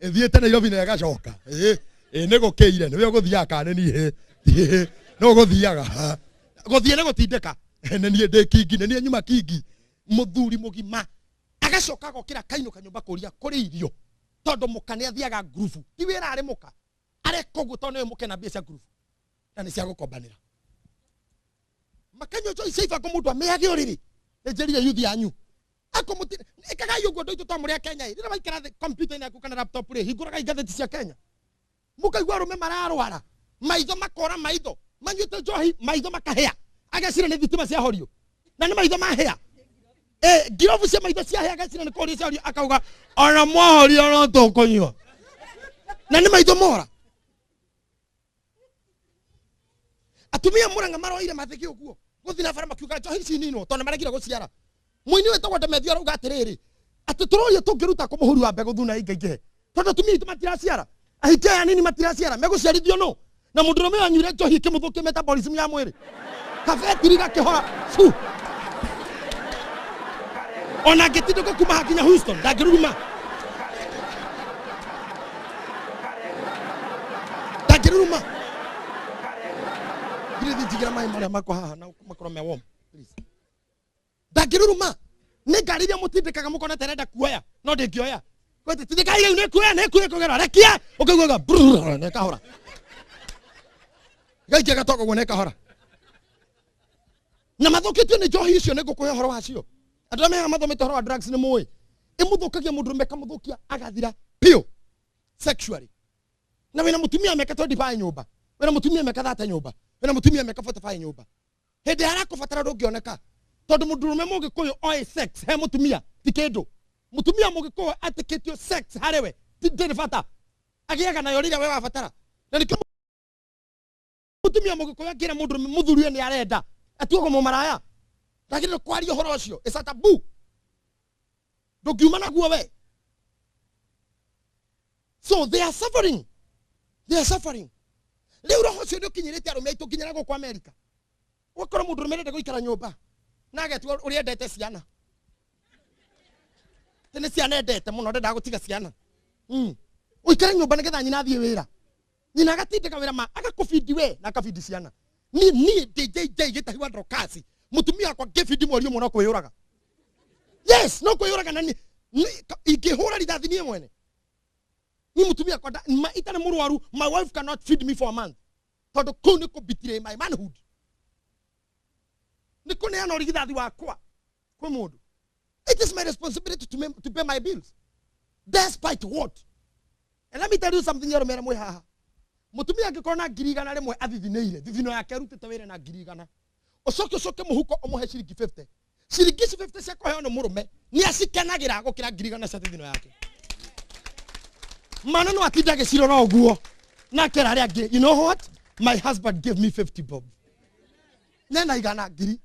ĩthiĩte Nairobi na ĩgacoka. Ĩ, ĩ nĩ gũkĩire nĩwe ũgũthiaga kana nĩ niĩ? Ĩ, nĩ ũgũthiaga. Gũthiĩ nĩ gũtindĩka. Nĩ niĩ ndĩ kingi, nĩ niĩ nyuma kingi. Mũthuri mũgima agacoka agokĩra kainũka nyũmba kũria kũrĩ irio, tondũ mũka nĩ athiaga ngurubu, ti wĩra arĩ mũka areka ũguo tondũ nĩwe mũka ena mbia cia ngurubu na nĩ cia gũkombanĩra. Makanyua njohi cia ibango mũndũ amĩage ũrĩrĩ. Nĩ njĩrire yuthi yanyu ako mũti ĩkagai ũguo andũ aitũ to mũrĩ a Kenya ĩ, rĩrĩa waikara thĩ kompiuta-inĩ yaku kana laptop rĩ, hingũragai ngathĩti cia Kenya, mũkaigua arũme mararwara maitho makora maitho manyuĩte njohi maitho makahĩa, agecira nĩ thitima ciahorio na nĩ maitho mahĩa. Ngirobu cia maitho ciahĩa, agecira nĩ kũhorio ciahorio, akauga ona mwahorio no tũkũnyua na nĩ maitho mora. Atumia Murang'a maroire mathĩgĩ ũguo gũthiĩ na bara makiuga njohi ici ninwo tondũ maregire gũciara. Mũini wĩtagwo Ndemethio arauga atĩrĩrĩ, atĩ tũroria tũngĩruta kũ mũhuri wa mbegũ thuna ingaingĩhe, tondũ atumia aitũ matiraciara, ahiki aya anini matiraciara, megũciarithio nũ? Na mũndũrũme ũyũ anyuire njohi ĩkĩmũthũkia metabolism ya mwĩrĩ, kabetiri gakĩhora fu, ona angĩtindĩkwo kuma haha nginya Houston ndangĩruruma, ndangĩruruma. Ngirĩ thiĩ njigĩra maĩ marĩa makwa haha na makorwo me warm please. Ndangĩruruma nĩ ngari iria mũtindĩkaga mũkona ta ĩrenda kuoya no ndĩngĩoya, kwete tindĩkai rĩu nĩ kuoya nĩ kuoya kũgera rekia ũkaiguaga brrrr na ĩkahora, gaikia gatogo guo na ĩkahora. Na mathũkĩtio nĩ njohi icio, nĩ ngũkũhe ũhoro wacio. Andũ arĩa mehaga mathomete ũhoro wa drugs nĩ mũĩ ĩmũthũkagia mũndũrũme, ĩkamũthũkia agathira piũ sexually. Na wĩna mũtumia mĩaka 25 nyũmba, wĩna mũtumia mĩaka 30 nyũmba, wĩna mũtumia mĩaka 45 nyũmba, hĩndĩ ĩrĩa arakũbatara ndũngĩoneka Tondu mundurume mugikuyu oe sex he mutumia ti kindu. Mutumia mugikuyu atikitio sex hariwe ti ndiri bata. Agiaga nayo riria we wabatara. Na nikio mutumia mugikuyu akira mundurume muthurie ni arenda atuogo mumaraya. Ndagirire kwaria uhoro ucio. It's a taboo. Ndungiuma naguo we. So they are suffering. They are suffering. Riu roho ucio nĩ ũkinyĩrĩte arũme aitũ nginya gũkũ America. Ũgakora mũndũ ũrũme arenda gũikara nyũmba na agetua ũrĩa endete ciana. Tene ciana endete mũno ndendaga gũtiga ciana. Ũikare nyũmba nĩgetha nyina athiĩ wĩra. Nyina agatindĩka wĩra ma agakũbindi we na akabindi ciana. Niĩ ndĩ JJ Gĩtahi wa Dorcas. Mũtumia wakwa ngĩbindi mweri ũmwe no kwĩyũraga. Yes, no kwĩyũraga na ingĩhũra rithathi niĩ mwene. Ni mutumia kwa itarĩ mũrwaru, my wife cannot feed me for a month. Tondũ kũu nĩ kũbitire my manhood. Nĩ kũneana ũrigithathi wakwa kwĩ mũndũ. It is my responsibility to pay my bills. Despite what? And let me tell you something arũme arĩa mwĩ haha. Mũtumia angĩkorwo na 100,000 athithinĩire, thithino yake arutĩte wĩra na 100,000. Ũcoke mũhuko ũmũhe ciringi 50. Ciringi ici 50 cia kũheo nĩ mũrũme nĩ acikenagĩra gũkĩra 100,000 cia thithino yake. Mana no atinda agĩcirora ũguo na akera arĩa angĩ, you know what? My husband gave me 50 bob. Nena igana ngiri.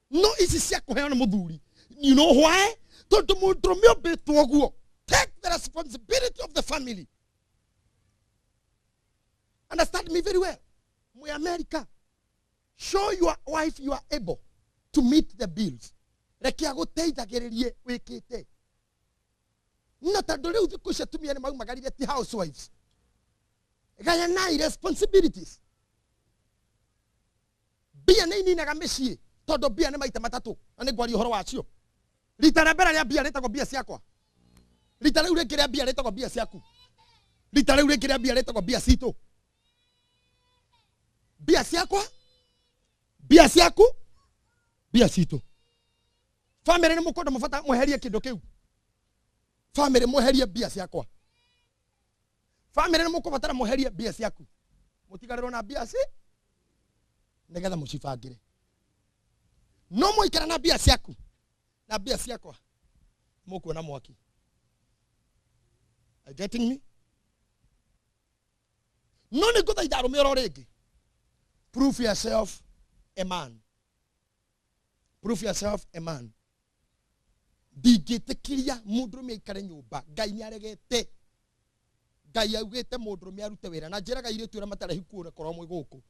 No ici cia kũheo nĩ mũthuri. You know why? Tondũ mũndũrũme ũmbĩtwo ũguo. Take the responsibility of the family. Understand me very well. Mwe America, show your wife you are able to meet the bills. Reke agũteithagĩrĩrie wĩkĩte. Na tondũ rĩu thikũ ici atumia nĩ maumagarire ti housewives. Gayanai responsibilities. Mbia nĩ ininaga mĩciĩ tondũ mbia nĩ maita matatũ na nĩ ngwaria ũhoro wacio. Rita rĩa mbere rĩa mbia rĩtagwo mbia ciakwa. Rita rĩu rĩngĩ rĩa mbia rĩtagwo mbia ciaku. Rita rĩu rĩngĩ rĩa mbia rĩtagwo mbia citũ. Mbia ciakwa, mbia ciaku, mbia citũ. Family nĩ mũkwenda mũbata mweherie kĩndũ kĩu. Family mweherie mbia ciakwa. Family nĩ mũkũbatara mweherie mbia ciaku. Mũtigarĩrwo na mbia ci nĩgetha mũcibangĩre. No mũikara na mbia ciaku na mbia ciakwa mũkuona mwaki. Are you getting me? No nĩ ngũthaitha arũme oro rĩngĩ. Prove yourself a man. Prove yourself a man. Ndingĩtĩkĩria mũndũrũme aikare nyũmba. Ngai nĩ aregete. Ngai augĩte mũndũrũme arute wĩra. Na njĩraga airĩtu arĩa matarĩ hiku korwo mwĩ gũkũ.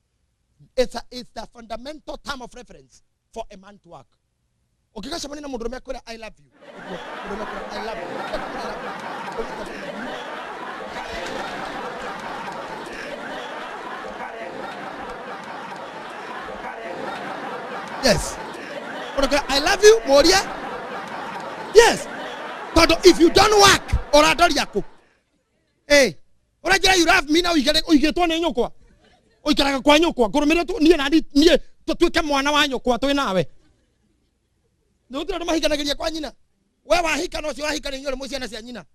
It's the fundamental term of reference for a man to work. Ũngĩgacemania na mũndũrũme akwĩra I love you. Mũndũrũme akwĩra I love you. Yes. I love you, Moria. Yes. Tondũ if you don't work, ũrandoria kũ? Eh, ũranjĩra you love me na ũigĩtwo nĩ nyũkwa. Ũikaraga kwa nyũkwa, ngũrũmĩrĩre niĩ na niĩ tũtuĩke mwana wa nyũkwa twĩ nawe. Nĩ gũtirĩ andũ mahikanagĩria kwa nyina. We wahika no ũcio wahika nĩ inyuĩ mwĩ ciana cia nyina.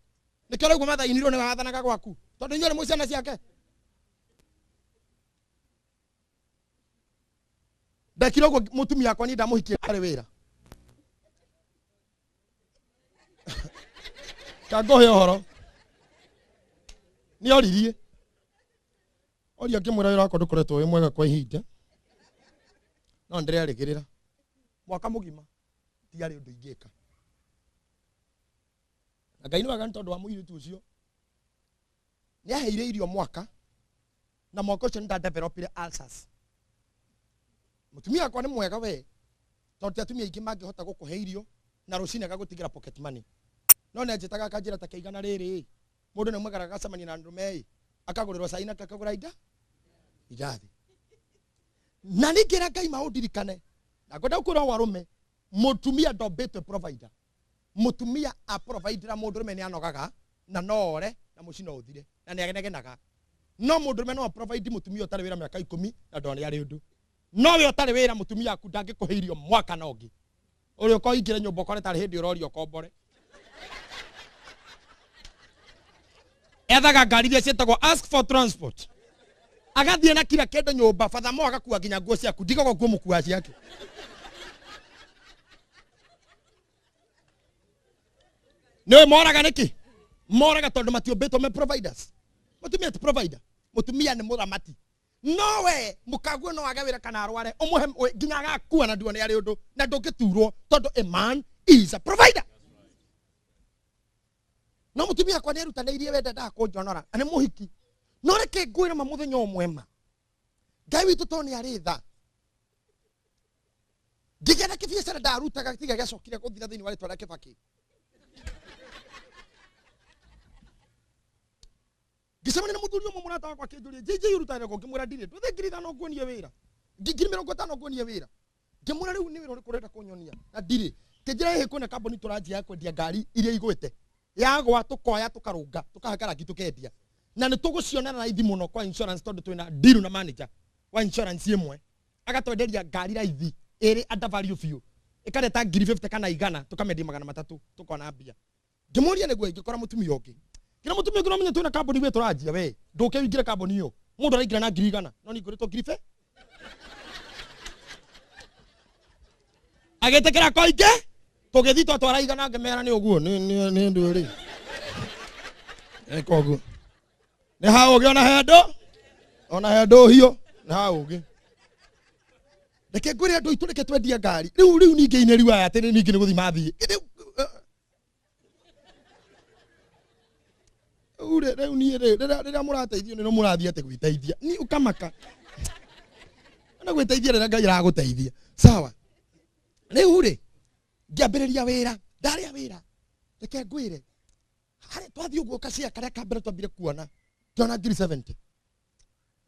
Nĩkĩo ũraigua mathainirwo nĩ wathanaga gwaku. Tondũ inyuĩ mwĩ ciana ciake. Ndekire ũguo mũtumia wakwa niĩ ndamũhikia arĩ wĩra. Kangũhe ũhoro. Nĩ oririe. Oria ngĩmwĩra wĩra wakwa ndũkoretwo wĩ mwega kwa ihinda. No ndĩrerĩgĩrĩra. Mwaka mũgima tiarĩ ũndũ ingĩka. Na Ngai nĩ wega nĩ tondũ wa mũirĩtu ũcio. Nĩ aheire irio mwaka na mwaka ũcio nĩ ndadevelopire ulcers. Mũtumia wakwa nĩ mwega we tondũ ti atumia aingĩ mangĩhota gũkũhe irio na rũcinĩ agagũtigĩra pocket money. No nĩ anjĩtaga akanjĩra ta kĩigana rĩrĩ mũndũ nĩ mwegara agacemania na ndũme ĩ akagũrĩrwo cai na akagũra inda indathi. Na ningĩra Ngai maũndirikane na ngwenda gũkwĩra ũũ arũme, mũtumia ndombĩtwe provider. Mũtumia aprovidera mũndũrũme nĩ anogaga na no ore na mũciĩ no ũthire na nĩ anegenaga. No mũndũrũme no aprovide mũtumia ũtarĩ wĩra mĩaka 10 na ndone arĩ ũndũ. No we ũtarĩ wĩra mũtumia aku ndangĩkũhe irio mwaka na ũngĩ. Ũrĩa ũkoingĩra nyũmba ũkore tarĩ hĩndĩ ũroria ũkombore. Ethaga ngari iria ciĩtagwo ask for transport. Agathiĩ na kila kĩndũ nyũmba, batha mo agakua nginya nguo ciaku, ndigagwo nguo mũkua ciake. Nĩ moraga nĩkĩ? Moraga tondũ matiũmbĩtwo me providers. Mũtumia ti provider, mũtumia nĩ mũramati. No we mũkaguo no age wĩra kana arware ũmũhe nginya agakua na nduone arĩ ũndũ na ndũngĩturwo tondũ a man is a provider. No mũtumia akwa nĩerutanĩirie we ndendaga kũnjonora na nĩ mũhiki. No reke ngwĩre ma mũthenya ũmwe ma Ngai witũ tondũ nĩ arĩ tha. Ngĩgĩa na kĩbiacara ndarutaga tiga gĩacokire gũthira thĩinĩ wa rĩtwa rĩa Kĩbakĩ. Ngĩcemania na mũthuri ũmwe mũrata wakwa akĩnjũria JJ ũrutaga wĩra kũ? Ngĩmwĩra ndirĩ, ndũthe 5,000 nguonie wĩra, 50,000 nguonie wĩra. Ngĩmwĩra rĩu nĩ wĩra ũrĩkũ ũrenda kũnyonia na ndirĩ. Kĩnjĩra ĩhĩ kwĩna kambuni tũranjia ya kwendia ngari iria igwĩte, yagwa tũkoya tũkarũnga tũkahaka rangi tũkendia, na nĩ tũgũciona na raithi mũno kwa insurance tondũ twĩna deal na manager wa insurance ĩmwe agatwenderia ngari raithi ĩrĩ under value biũ, ĩkareta 50,000 kana 100 tũkamendia 300 tũkona mbia. Ngĩmũria nĩguo ingĩkora mũtumia ũngĩ. Kĩra mũtumia ũngĩ no twĩna kambuni we tũranjia we ndũke ũingĩre kambuni ĩyo mũndũ araingĩra na 100,000 no nĩ ngũrĩtwo 1,000 agĩtĩkĩra koingĩ tũgĩthiĩ twatwara 100 ngĩmera nĩ ũguo nĩ ndũ rĩ eka ũguo nĩ ha ũgĩ ona he andũ hiũ nĩ ha ũgĩ. Reke ngwĩre andũ aitũ reke twendie ngari rĩu rĩu ningĩ inĩri aya atĩ ningĩ nĩ gũthiĩ mathiĩ rĩu rĩu niĩ rĩrĩa mũrateithio nĩ mũrathiĩ atĩ gwĩteithia ni ũkamaka na gwĩteithia rĩrĩa Ngai aragũteithia. Sawa, rĩu rĩ ngĩambĩrĩria wĩra ndarĩa wĩra reke ngwĩre harĩa twathiĩ ũguo kacia karĩa ka mbere twambire kuona ngĩona 70,000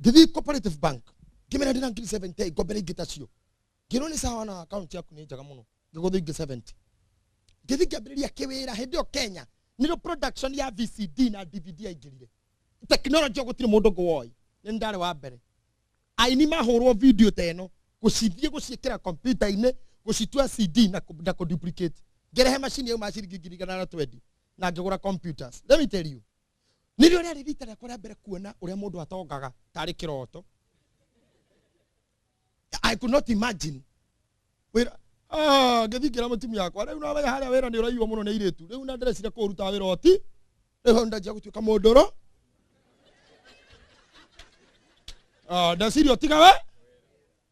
ngĩthiĩ Cooperative Bank ngĩmera ndĩna 70,000 ngombere ingĩ tacio ngĩrwo nĩ sawa na account yaku nĩ njega mũno ngĩgũthwo ingĩ 70 ngĩthiĩ ngĩambĩrĩria kĩwĩra. Hĩndĩ ĩyo Kenya nĩrĩo production ya VCD na DVD yaingĩrire technology gũtirĩ mũndũ ũngĩ woĩ nĩ ndarĩ wa mbere aini mahũrwo video ta ĩno gũcithiĩ gũciĩkĩra kompiuta-inĩ gũcitua CD na kũduplicate. Ngĩrehe macini yauma ciringi 120,000 na ngĩgũra computers. Let me tell you nĩrĩo rĩarĩ rita rĩakwa rĩa mbere kuona ũrĩa mũndũ atongaga tarĩ kĩroto. I could not imagine wĩra ngĩthiĩ ngĩra mũtumia wakwa rĩu no menya harĩa wĩra nĩ ũraiywo mũno nĩ airĩtu rĩu na ndĩrecira kũũruta wĩra oti rĩu hau ndanjia gũtuĩka mũndũrũ ndeciria ũtiga we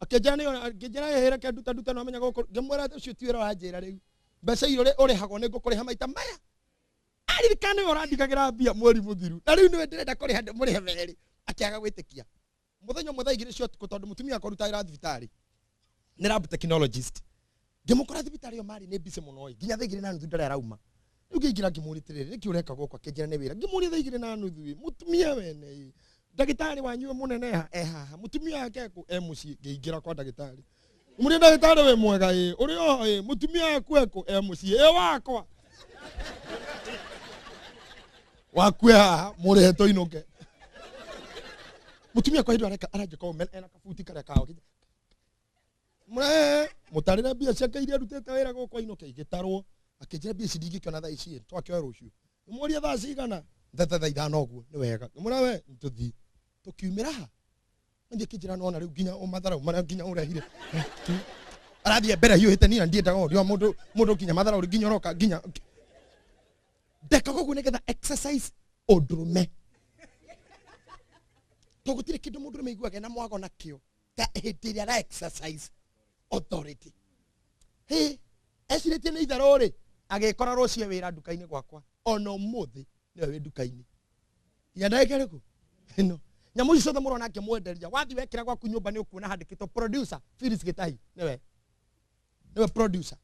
akĩnjĩra ngĩnjĩra ĩhĩ reke nduta nduta no menya gũkũ ngĩmwĩra ũcio ti wĩra ũranjĩra rĩu mbeca iria ũrĩhagwo nĩ ngũkũrĩha maita maya aririkana nĩwe ũrandikagĩra mbia mweri mũthiru na rĩu nĩwe ndĩrenda kũrĩha mũrĩhe merĩ akĩaga gwĩtĩkia. Mũthenya ũmwe thaa 2 cia ũtukũ tondũ mũtumia akwa arutaga wĩra thibitarĩ nĩ lab technologist ngĩmũkora thibitarĩ ĩyo marĩ nĩ busy mũno nginya thaa 2:30 ndarĩ arauma. Rĩu ngĩingĩra ngĩmũria atĩrĩrĩ nĩkĩ ũreka gũkũ akĩnjĩra nĩ wĩra ngĩmũria thaa 2:30 mũtumia wene ndagĩtarĩ wanyu mũnene e haha mũtumia wake ekũ e mũciĩ. Ngĩingĩra kwa ndagĩtarĩ mũria ndagĩtarĩ wĩ mwega ĩ ũrĩ oho ĩ mũtumia waku ekũ e mũciĩ ĩ wakwa waku e haha mũrĩhe tũinũke. Mũtumia kwa hĩndĩ areka aranjĩka ena kabuti karĩa kao mũtarĩre mbia ciake iria arutĩte wĩra gũkũ ainũke igĩtarwo akĩnjĩra mbia ici ndingĩkĩona thaa ici twakĩoya rũciũ. Ngĩmũria thaa cigana thaa 5 ũguo nĩ wega ngĩmwĩra we tũthiĩ tũkiumĩra ha Nĩ akĩnjĩra nona rĩu nginya matharau marĩa nginya ũrehire arathiĩ mbere hiũhĩte niĩ na ndiendaga ũrĩa mũndũ mũndũ nginya matharau nginya ũroka nginya ndekaga ũguo nĩgetha exercise ũndũrũme tondũ gũtirĩ kĩndũ mũndũrũme aiguaga ena mwago nakĩo ta hĩndĩ ĩrĩa ara exercise authority. Hĩ ecirĩtie nĩ itherũ rĩ agĩkora rũciũ wĩra nduka-inĩ gwakwa ona ũmũthĩ nĩwe wĩ nduka-inĩ nginya ndagĩka ĩrĩkũ ĩno nyamũ icio ciothe mũrona ngĩmwenderia wathiĩ wekĩra gwaku nyũmba nĩ ũkuona handĩkĩtwo producer Phyllis Gĩtahi nĩwe nĩwe producer.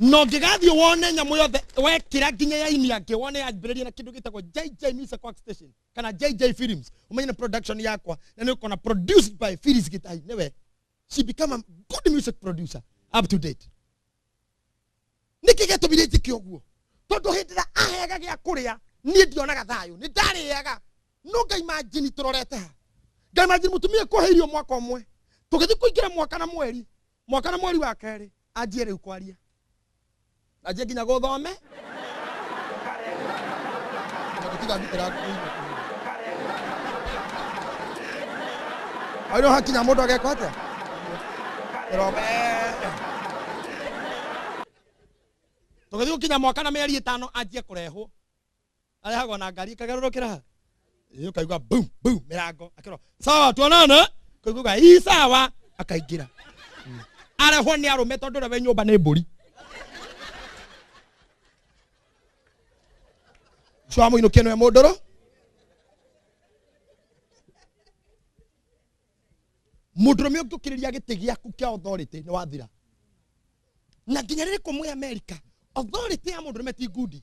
No ngĩgathiĩ wone nyamũ yothe wekĩra nginya ya ini yake wone yambĩrĩria na kĩndũ gĩtagwo JJ Music Workstation kana JJ Films ũmenye nĩ production yakwa na nĩ ũkona produced by Phyllis Gĩtahi nĩwe. She become a good music producer up to date. Nĩkĩ gĩatũmire njĩke ũguo? Tondũ hĩndĩ ĩrĩa aheaga gĩa kũrĩa niĩ ndionaga thayũ nĩ ndarĩaga no Ngai imagine tũrorete ha Ngai imagine mũtumia kũhe irio mwaka ũmwe tũgĩthiĩ kũingĩra mwaka na mweri mwaka na mweri wa kerĩ anjie rĩu kwaria anjie nginya gũthome na gũtiga ndutĩra hau no hakinya mũndũ ageka atĩa Tũgĩthiĩ gũkinya mwaka na mĩeri 5 anjie kũrehwo. Arehagwo na ngari ĩkagarũrũkĩra ha. Ĩĩ ũkaigua boom boom mĩrango akĩrwo sawa tuonane. Kũigua ii sawa akaingĩra. Arehwo nĩ arũme tondũ ũrĩa wĩ nyũmba nĩ mbũri. Ũcio wamũinũkia nĩwe mũndũrũ. Mũndũrũme ũngĩũkĩrĩria gĩtĩ gĩaku kĩa authority nĩ wathira. Na nginya rĩrĩ kũmwe America, authority ya mũndũrũme ti ngundi.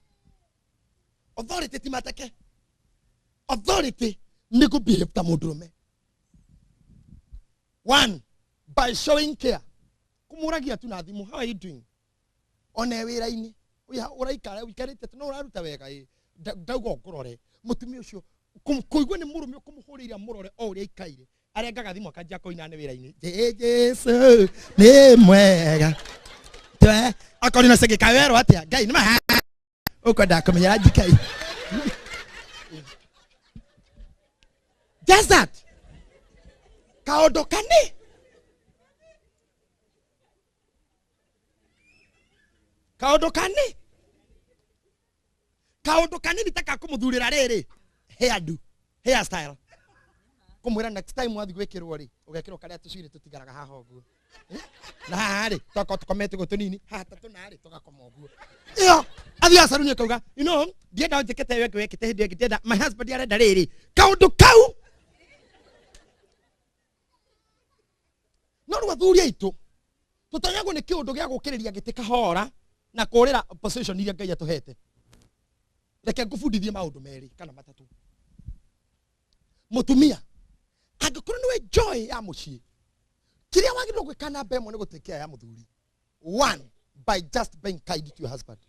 Authority ti mateke. Authority nĩ kũ behave ta mũndũrũme. One, by showing care. Kũmũragia tu na thimũ, how are you doing? One wĩra-inĩ, ũraikara ũikarĩte tu no ũraruta wega ĩ. Ndauga ũngũrore. Mũtumia ũcio kũigua nĩ mũrũme ũkũmũhũrĩire mũrore o ũrĩa aikaire. Arengaga thimũ akanjia kũina nĩ wĩra-inĩ. Jesu nĩ mwega. Twe akorwo na cengeka werwo atĩa? Ngai nĩ ma ũkwenda kũmenyera njikai. Just that. Kaũndũ kani. Kaũndũ kani. Kaũndũ kanini ta ka kũmũthurĩra rĩrĩ. Hairdo, hairstyle. Kũmwĩra next time wathiĩ gwĩkĩrwo rĩ, ũgekĩrwo karĩa tũcuĩrĩ tũtigaraga haha ũguo. Na haha rĩ, twakorwo tũkomete ũguo tũnini, haha ta tũna rĩ, tũgakoma ũguo. Ĩyo, athiĩ caruni akauga, you know, ndienda ũnjĩkĩte ĩyo ĩngĩ wekĩte hĩndĩ ĩyo ĩngĩ, ndienda, my husband arenda rĩrĩ. Kaũndũ kau. No rĩu athuri aitũ, tũtanyagwo nĩ kĩũndũ gĩa gũkĩrĩria gĩtĩ kahora na kũrĩra position iria Ngai atũhete. Reke ngũbundithie maũndũ merĩ kana matatũ. Mũtumia, angĩkorwo nĩwe joy ya mũciĩ, kĩrĩa wagĩrĩirwo gwĩka namba ĩmwe nĩ gũtake care ya mũthuri. One, by just being kind to your husband.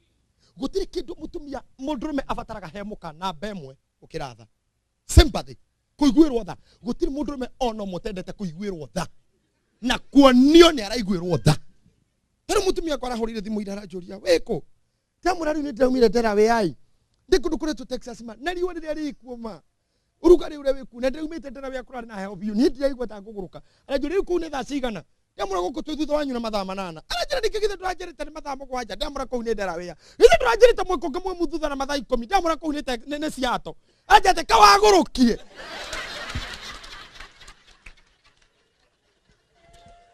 Gũtirĩ kĩndũ mũtumia mũndũrũme abataraga he mũka namba ĩmwe gũkĩra tha. Sympathy, kũiguĩrwo tha. Gũtirĩ mũndũrũme ona ũmwe ũtendete kũiguĩrwo tha. Na kuonio nĩ araiguĩrwo tha. Tarĩu mũtumia akwa arahũrĩire thimũ ira aranjũria, wĩkũ? Ndamwĩra rĩu nĩ ndĩraumire Delaware ai. Ndĩ kũndũ kũretwo Texas ma. Na riũa rĩrĩa rĩkuo ma. Ũrugarĩ ũrĩa wĩkuo. Na ndĩraumĩte Delaware kũrarĩ na heho biũ. Niĩ ndiraigua ta ngũgũrũka. Aranjũria rĩu kũu nĩ thaa cigana? Ndamwĩra gũkũ twĩ thutha wanyu na mathaa 8. Aranjĩra ningĩ githĩ ndũranjĩrĩte nĩ mathaa 7. Ndamwĩra kũu nĩ Delaware. Githĩ ndũranjĩrĩte mwĩ kũngĩ mwĩ thutha na mathaa 10. Ndamwĩra kũu nĩ Seattle. Aranjĩra atĩ kawagũrũkie.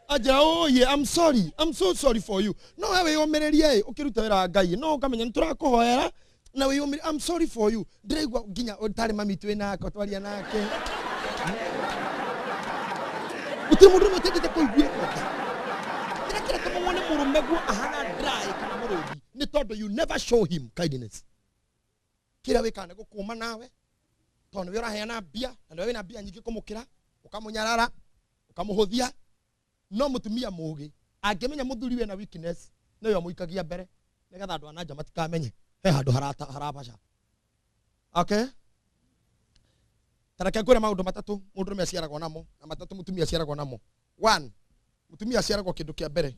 Anjĩra, oh yeah, I'm sorry. I'm so sorry for you. No we wĩyũmĩrĩrie ĩ, ũkĩruta wĩra wa Ngai. No ũkamenya nĩ tũrakũhoera na wĩyũmĩrĩrie. I'm sorry for you. Ndĩraigua nginya ũtarĩ mami twĩ nako twaria nake. Gũtirĩ mũndũ ũmwe ũtendete kũiguĩrwo tha. Kĩrĩa kĩratũma wone mũrũme guo ahana dry kana mũrũthi nĩ tondũ you never show him kindness. Kĩrĩa wĩkaga nĩ gũkũma nawe tondũ nĩwe ũraheana mbia na nĩwe wĩna mbia nyingĩ kũmũkĩra, ũkamũnyarara, ũkamũhũthia. No mũtumia mũũgĩ angĩmenya mũthuri wĩna weakness nĩwe ũmũikagia mbere nĩgetha andũ a na nja matikamenye he handũ harabaca. Okay? Ta reke ngwĩre maũndũ matatũ mũndũrũme aciaragwo namo na matatũ mũtumia aciaragwo namo. One, mũtumia aciaragwo kĩndũ kĩa mbere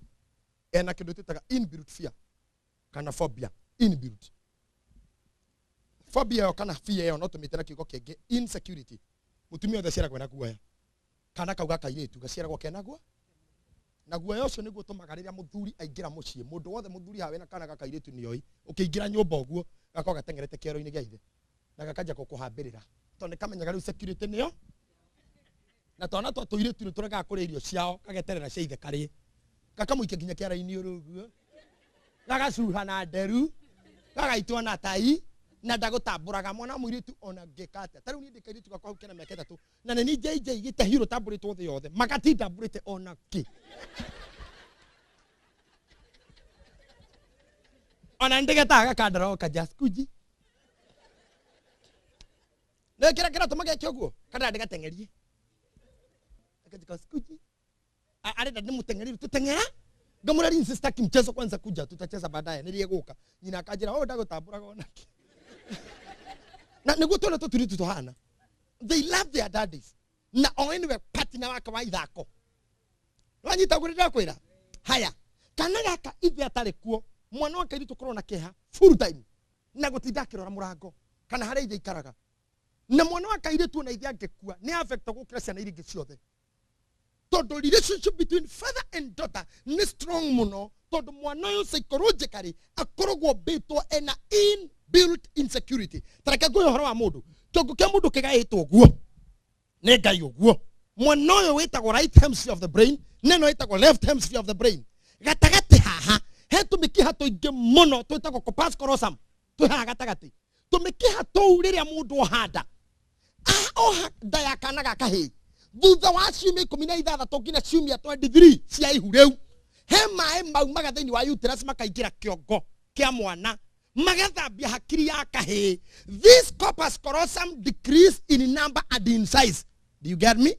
ena kĩndũ twĩtaga inbuilt fear kana phobia. Inbuilt phobia ĩyo kana fear ĩyo no tũmĩte na kiugo kĩngĩ insecurity. Mũtumia othe aciaragwo na guoya. Kana kau ga kairĩtu gaciaragwo kena guo. Na guoya ũcio nĩguo ũtũmaga rĩrĩa mũthuri aingĩra mũciĩ, mũndũ wothe mũthuri hawe na kana ga kairĩtu nĩoĩ, ũkĩingĩra nyũmba ũguo gakorwo gateng'erete kĩero-inĩ gĩa ithe na gakanjia gũkũhambĩrĩra tondũ nĩkamenyaga rĩu security nĩyo. Na twana twa tũirĩtu nĩtũregaga kũrĩa irio ciao gageterera cia ithe karĩe, gakamũikia nginya kĩara-inĩ ũrĩ ũguo, gagacuha na nderu, gagaitwo na tai na ndagũtambũraga. Mwana mũirĩtu ona ngĩka atĩa, ta rĩu niĩ ndĩ kairĩtu gakwa hau kena mĩaka 3 na nĩ niĩ JJ gĩte hiũ rũtambũrĩtwo thĩ yothe, magatindambũrĩte ona kĩ. Ona nĩndĩgetaga gakandara just kuji. Nĩ kĩrĩa kĩratũma geke ũguo kana ndĩgateng'erie. Akajika sikuji. Arenda ndĩmũteng'erie tũteng'era. Ngamwĩra rĩu sitaki mchezo kwanza kuja tutacheza baadaye nĩrĩegũka. Nyina akanjĩra oh ndagũtambũraga onake. Na nĩguo twana tũtũirĩtu tũhana. They love their daddies. Na o nĩwe partner wake wa ithako. Wanyita ũguo ndĩrakwĩra? Haya, kana gaka ithe atarĩ kuo, mwana wa kairĩtu ũkorwo na kĩeha full time na gũtinda akĩrora mũrango kana harĩa ithe aikaraga. Na mwana wa kairĩtu ona ithe angĩkua nĩ affect gũkĩra ciana iria ingĩ ciothe. Tondũ relationship between father and daughter nĩ strong mũno. Tondũ mwana ũyũ psychologically akoragwo mbĩtwo ena inbuilt insecurity. Tareke ngũhe ũhoro wa mũndũ, kĩongo kĩa mũndũ kĩgaĩtwo ũguo nĩ Ngai ũguo. Mwena ũyũ wĩtagwo right hemisphere of the brain, na ĩno ĩtagwo left hemisphere of the brain. Gatagatĩ haha he tũmĩkiha tũingĩ mũno twĩtagwo corpus callosum, twĩ haha gatagatĩ. Tũmĩkiha tũu rĩrĩa mũndũ ohanda oha nda ya kana ga kahĩĩ, thutha wa ciumia 16 nginya ciumia 23 cia ihu rĩu, he maĩ maumaga thĩinĩ wa uterus makaingĩra kĩongo kĩa mwana, magathambia hakiri ya kahĩĩ. This corpus callosum decrease in number and in size. Do you get me?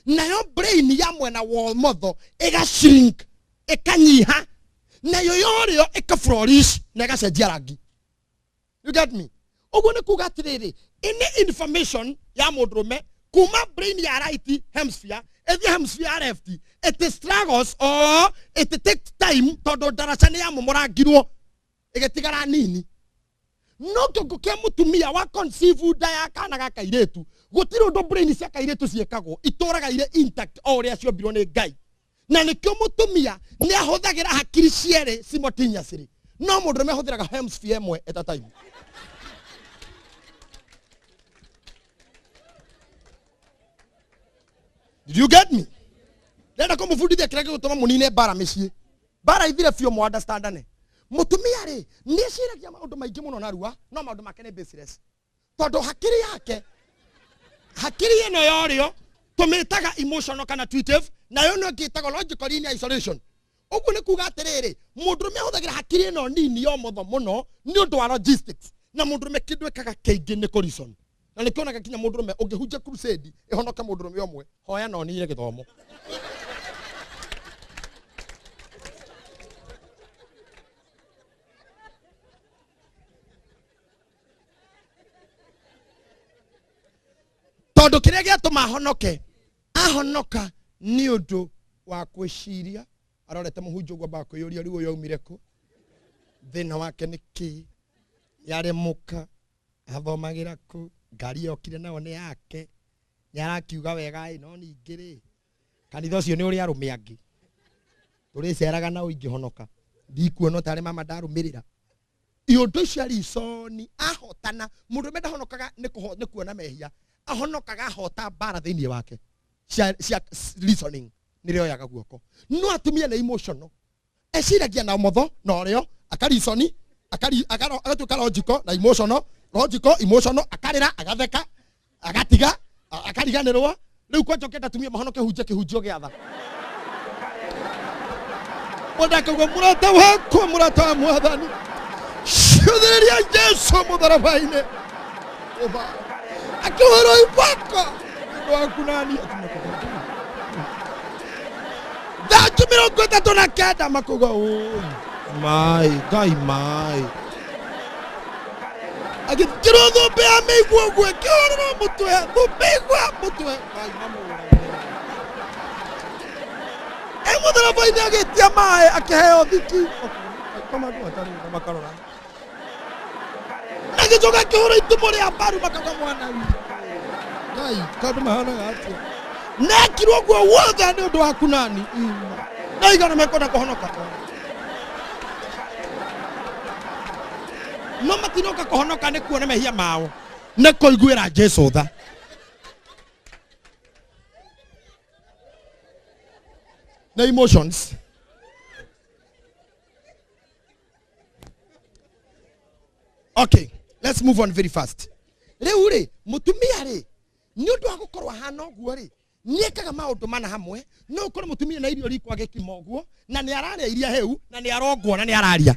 Nayo brain ya mwena wa ũmotho ĩga shrink, ĩkanyiha, nayo yorĩo ĩka flourish na ĩgacenjia rangi. You get me? Ũguo nĩ kuga atĩrĩrĩ, any information ya mũndũrũme kuma brain ya right hemisphere ĩthiĩ hemisphere ya left, it struggles or it takes time, tondũ ndaraca nĩ yamomorangirwo ĩgĩtigara nini. No kĩongo kĩa mũtumia wa conceive nda ya kana ga kairĩtu, gũtirĩ ũndũ brain cia kairĩtu ciĩkagwo, itũraga irĩ intact o ũrĩa ciombirwo nĩ Ngai. Na nĩkĩo mũtumia nĩ ahũthagĩra hakiri cierĩ simultaneously, no mũndũrũme ahũthĩraga hemisphere ĩmwe at a time. Did you get me? Ndĩrenda kũmũbundithia kĩrĩa gĩgũtũma mũnine mbara mĩciĩ, mbara ithire biũ, mu understandane. Mũtumia rĩ, nĩ eciragia maũndũ maingĩ mũno narua, no maũndũ make nĩ baseless, tondũ hakiri yake, hakiri ĩno yorĩo tũmĩtaga emotional kana intuitive, nayo ĩno ĩngĩ ĩtagwo logical in isolation. Ũguo nĩ kuga atĩrĩrĩ, mũndũrũme ahũthagĩra hakiri ĩno nini ya ũmotho mũno nĩ ũndũ wa logistics, na mũndũrũme kĩndũ ĩkaga kĩingĩ nĩ kũ-reason. Na nĩkĩonaga nginya mũndũrũme ũngĩhunjia crusade ĩhonoke mũndũrũme ũmwe, hoya na ũnine gĩthomo. Tondũ kĩrĩa gĩatũma ahonoke, ahonoka nĩ ũndũ wa gwĩciria, arorete mũhunjia ũguo, ambaga kwĩyũria, rĩu ũyũ aumire kũ? Thĩna wake nĩ kĩ? Yarĩ mũka athomagĩra kũ? Ngari yokire nayo nĩ yake, nĩ arakiuga wega ĩ, no ningĩ rĩ, kanitha ũcio nĩ ũrĩ arũme angĩ tũrĩceraga nao, ingĩhonoka ndikuona tarĩ mama ndarũmĩrĩra iũndũ icio arisoni ahotana. Mũndũrũme ndahonokaga nĩ kuona mehia, ahonokaga ahota mbara thĩinĩ wake cia reasoning, nĩrĩoyaga guoko. No atumia nĩ emotional, eciragia na ũmotho na ũrĩo, akarisoni, agatuĩka logical na emotional, logical, emotional, akarĩra, agatheka, agatiga, akariganĩrwo. Rĩu kwanja ũkĩenda atumia mahonoke, hunjia kĩhunjio gĩa tha. Mũndũ akauga, mũrata wakwa, mũrata wa mwathani, ciũthĩrĩria Jesu mũtharaba-inĩ akĩhũrwo iboko nĩ ũndũ waku nani. Thanju 39 makuga, "Ũi, mai Ngai mai," agĩthikĩrwo thũmbĩ ya mĩigua ũguo, ĩkĩhũrĩrwo mũtwe thũmbĩ igua mũtwe, Ngai mamũragĩre e mũtharaba-inĩ, agĩtia maĩ, akĩheo thiki makarora, na gĩcoka akĩhũra itumo rĩa mbaru, makauga, mwana witũ Ngai, kaũndũ mahanaga atĩa? Nekirwo ũguo wothe nĩ ũndũ waku nani, na igana mekwenda kũhonoka, no matinoka kũhonoka nĩ kuona mehia mao, nĩ kũiguĩra Jesu tha. Na emotions. Okay, let's move on very fast. Rĩu rĩ, mũtumia rĩ, nĩ ũndũ wa gũkorwo ahana ũguo rĩ, nĩekaga maũndũ mana hamwe. No ũkorwo mũtumia na irio riko agĩkima ũguo, na nĩ ararĩa iria hĩu, na nĩ arongwo, na nĩ araria.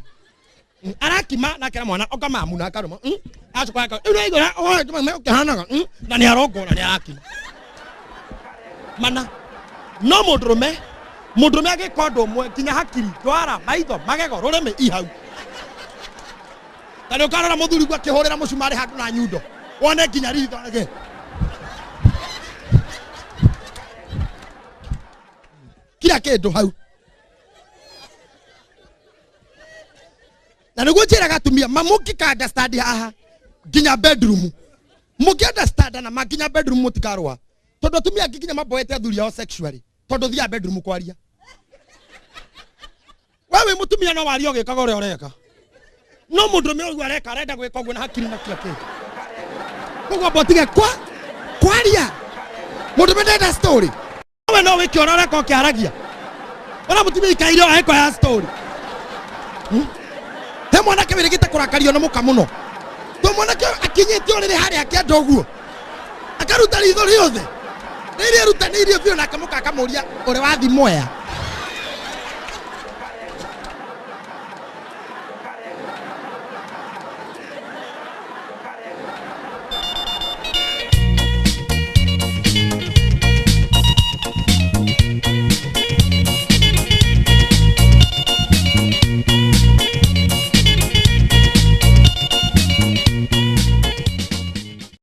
Arakima na akera mwana oka mamu, na akarũma, acoka aka rĩu nĩaigua ũkĩhanaga, na nĩ arongwo na nĩ arakima mana. No mũndũrũme, mũndũrũme agĩka ũndũ ũmwe, nginya hakiri, ndwara, maitho, magego, rũrĩmĩ i hau. Ta nĩ ũkarora mũthuri guo akĩhũrĩra mũcumarĩ handũ na nyundo, wone nginya ritho rĩgĩ kila kĩndũ hau. Na nĩguo njĩraga atumia ma mũngĩka understand haha nginya bedroom, mũngĩ understand na ma nginya bedroom, mũtikarũa, tondũ atumia angĩ nginya maboete athuri ao sexually, tondũ thiaga bedroom kwaria. We We wĩ mũtumia no warie ũgĩkaga ũrĩa ũreka, no mũndũrũme ũguo areka arenda gwĩka ũguo na hakiri na kila kĩndũ. Koguo amba ũtige kwa kwaria, mũndũrũme ndenda story. We no wĩke ũrĩa ũreka ũkĩaragia, ũrĩa mũtumia ikaire o eko ya story. He mwanake wĩrĩgĩte kũrakario nĩ mũka mũno, to mwanake ũyũ akinyĩte ũrĩrĩ harĩa akĩenda ũguo akaruta ritho rĩothe rĩrĩa erutanĩirie biũ, nake mũka akamũria ũrĩ wathi Mwea.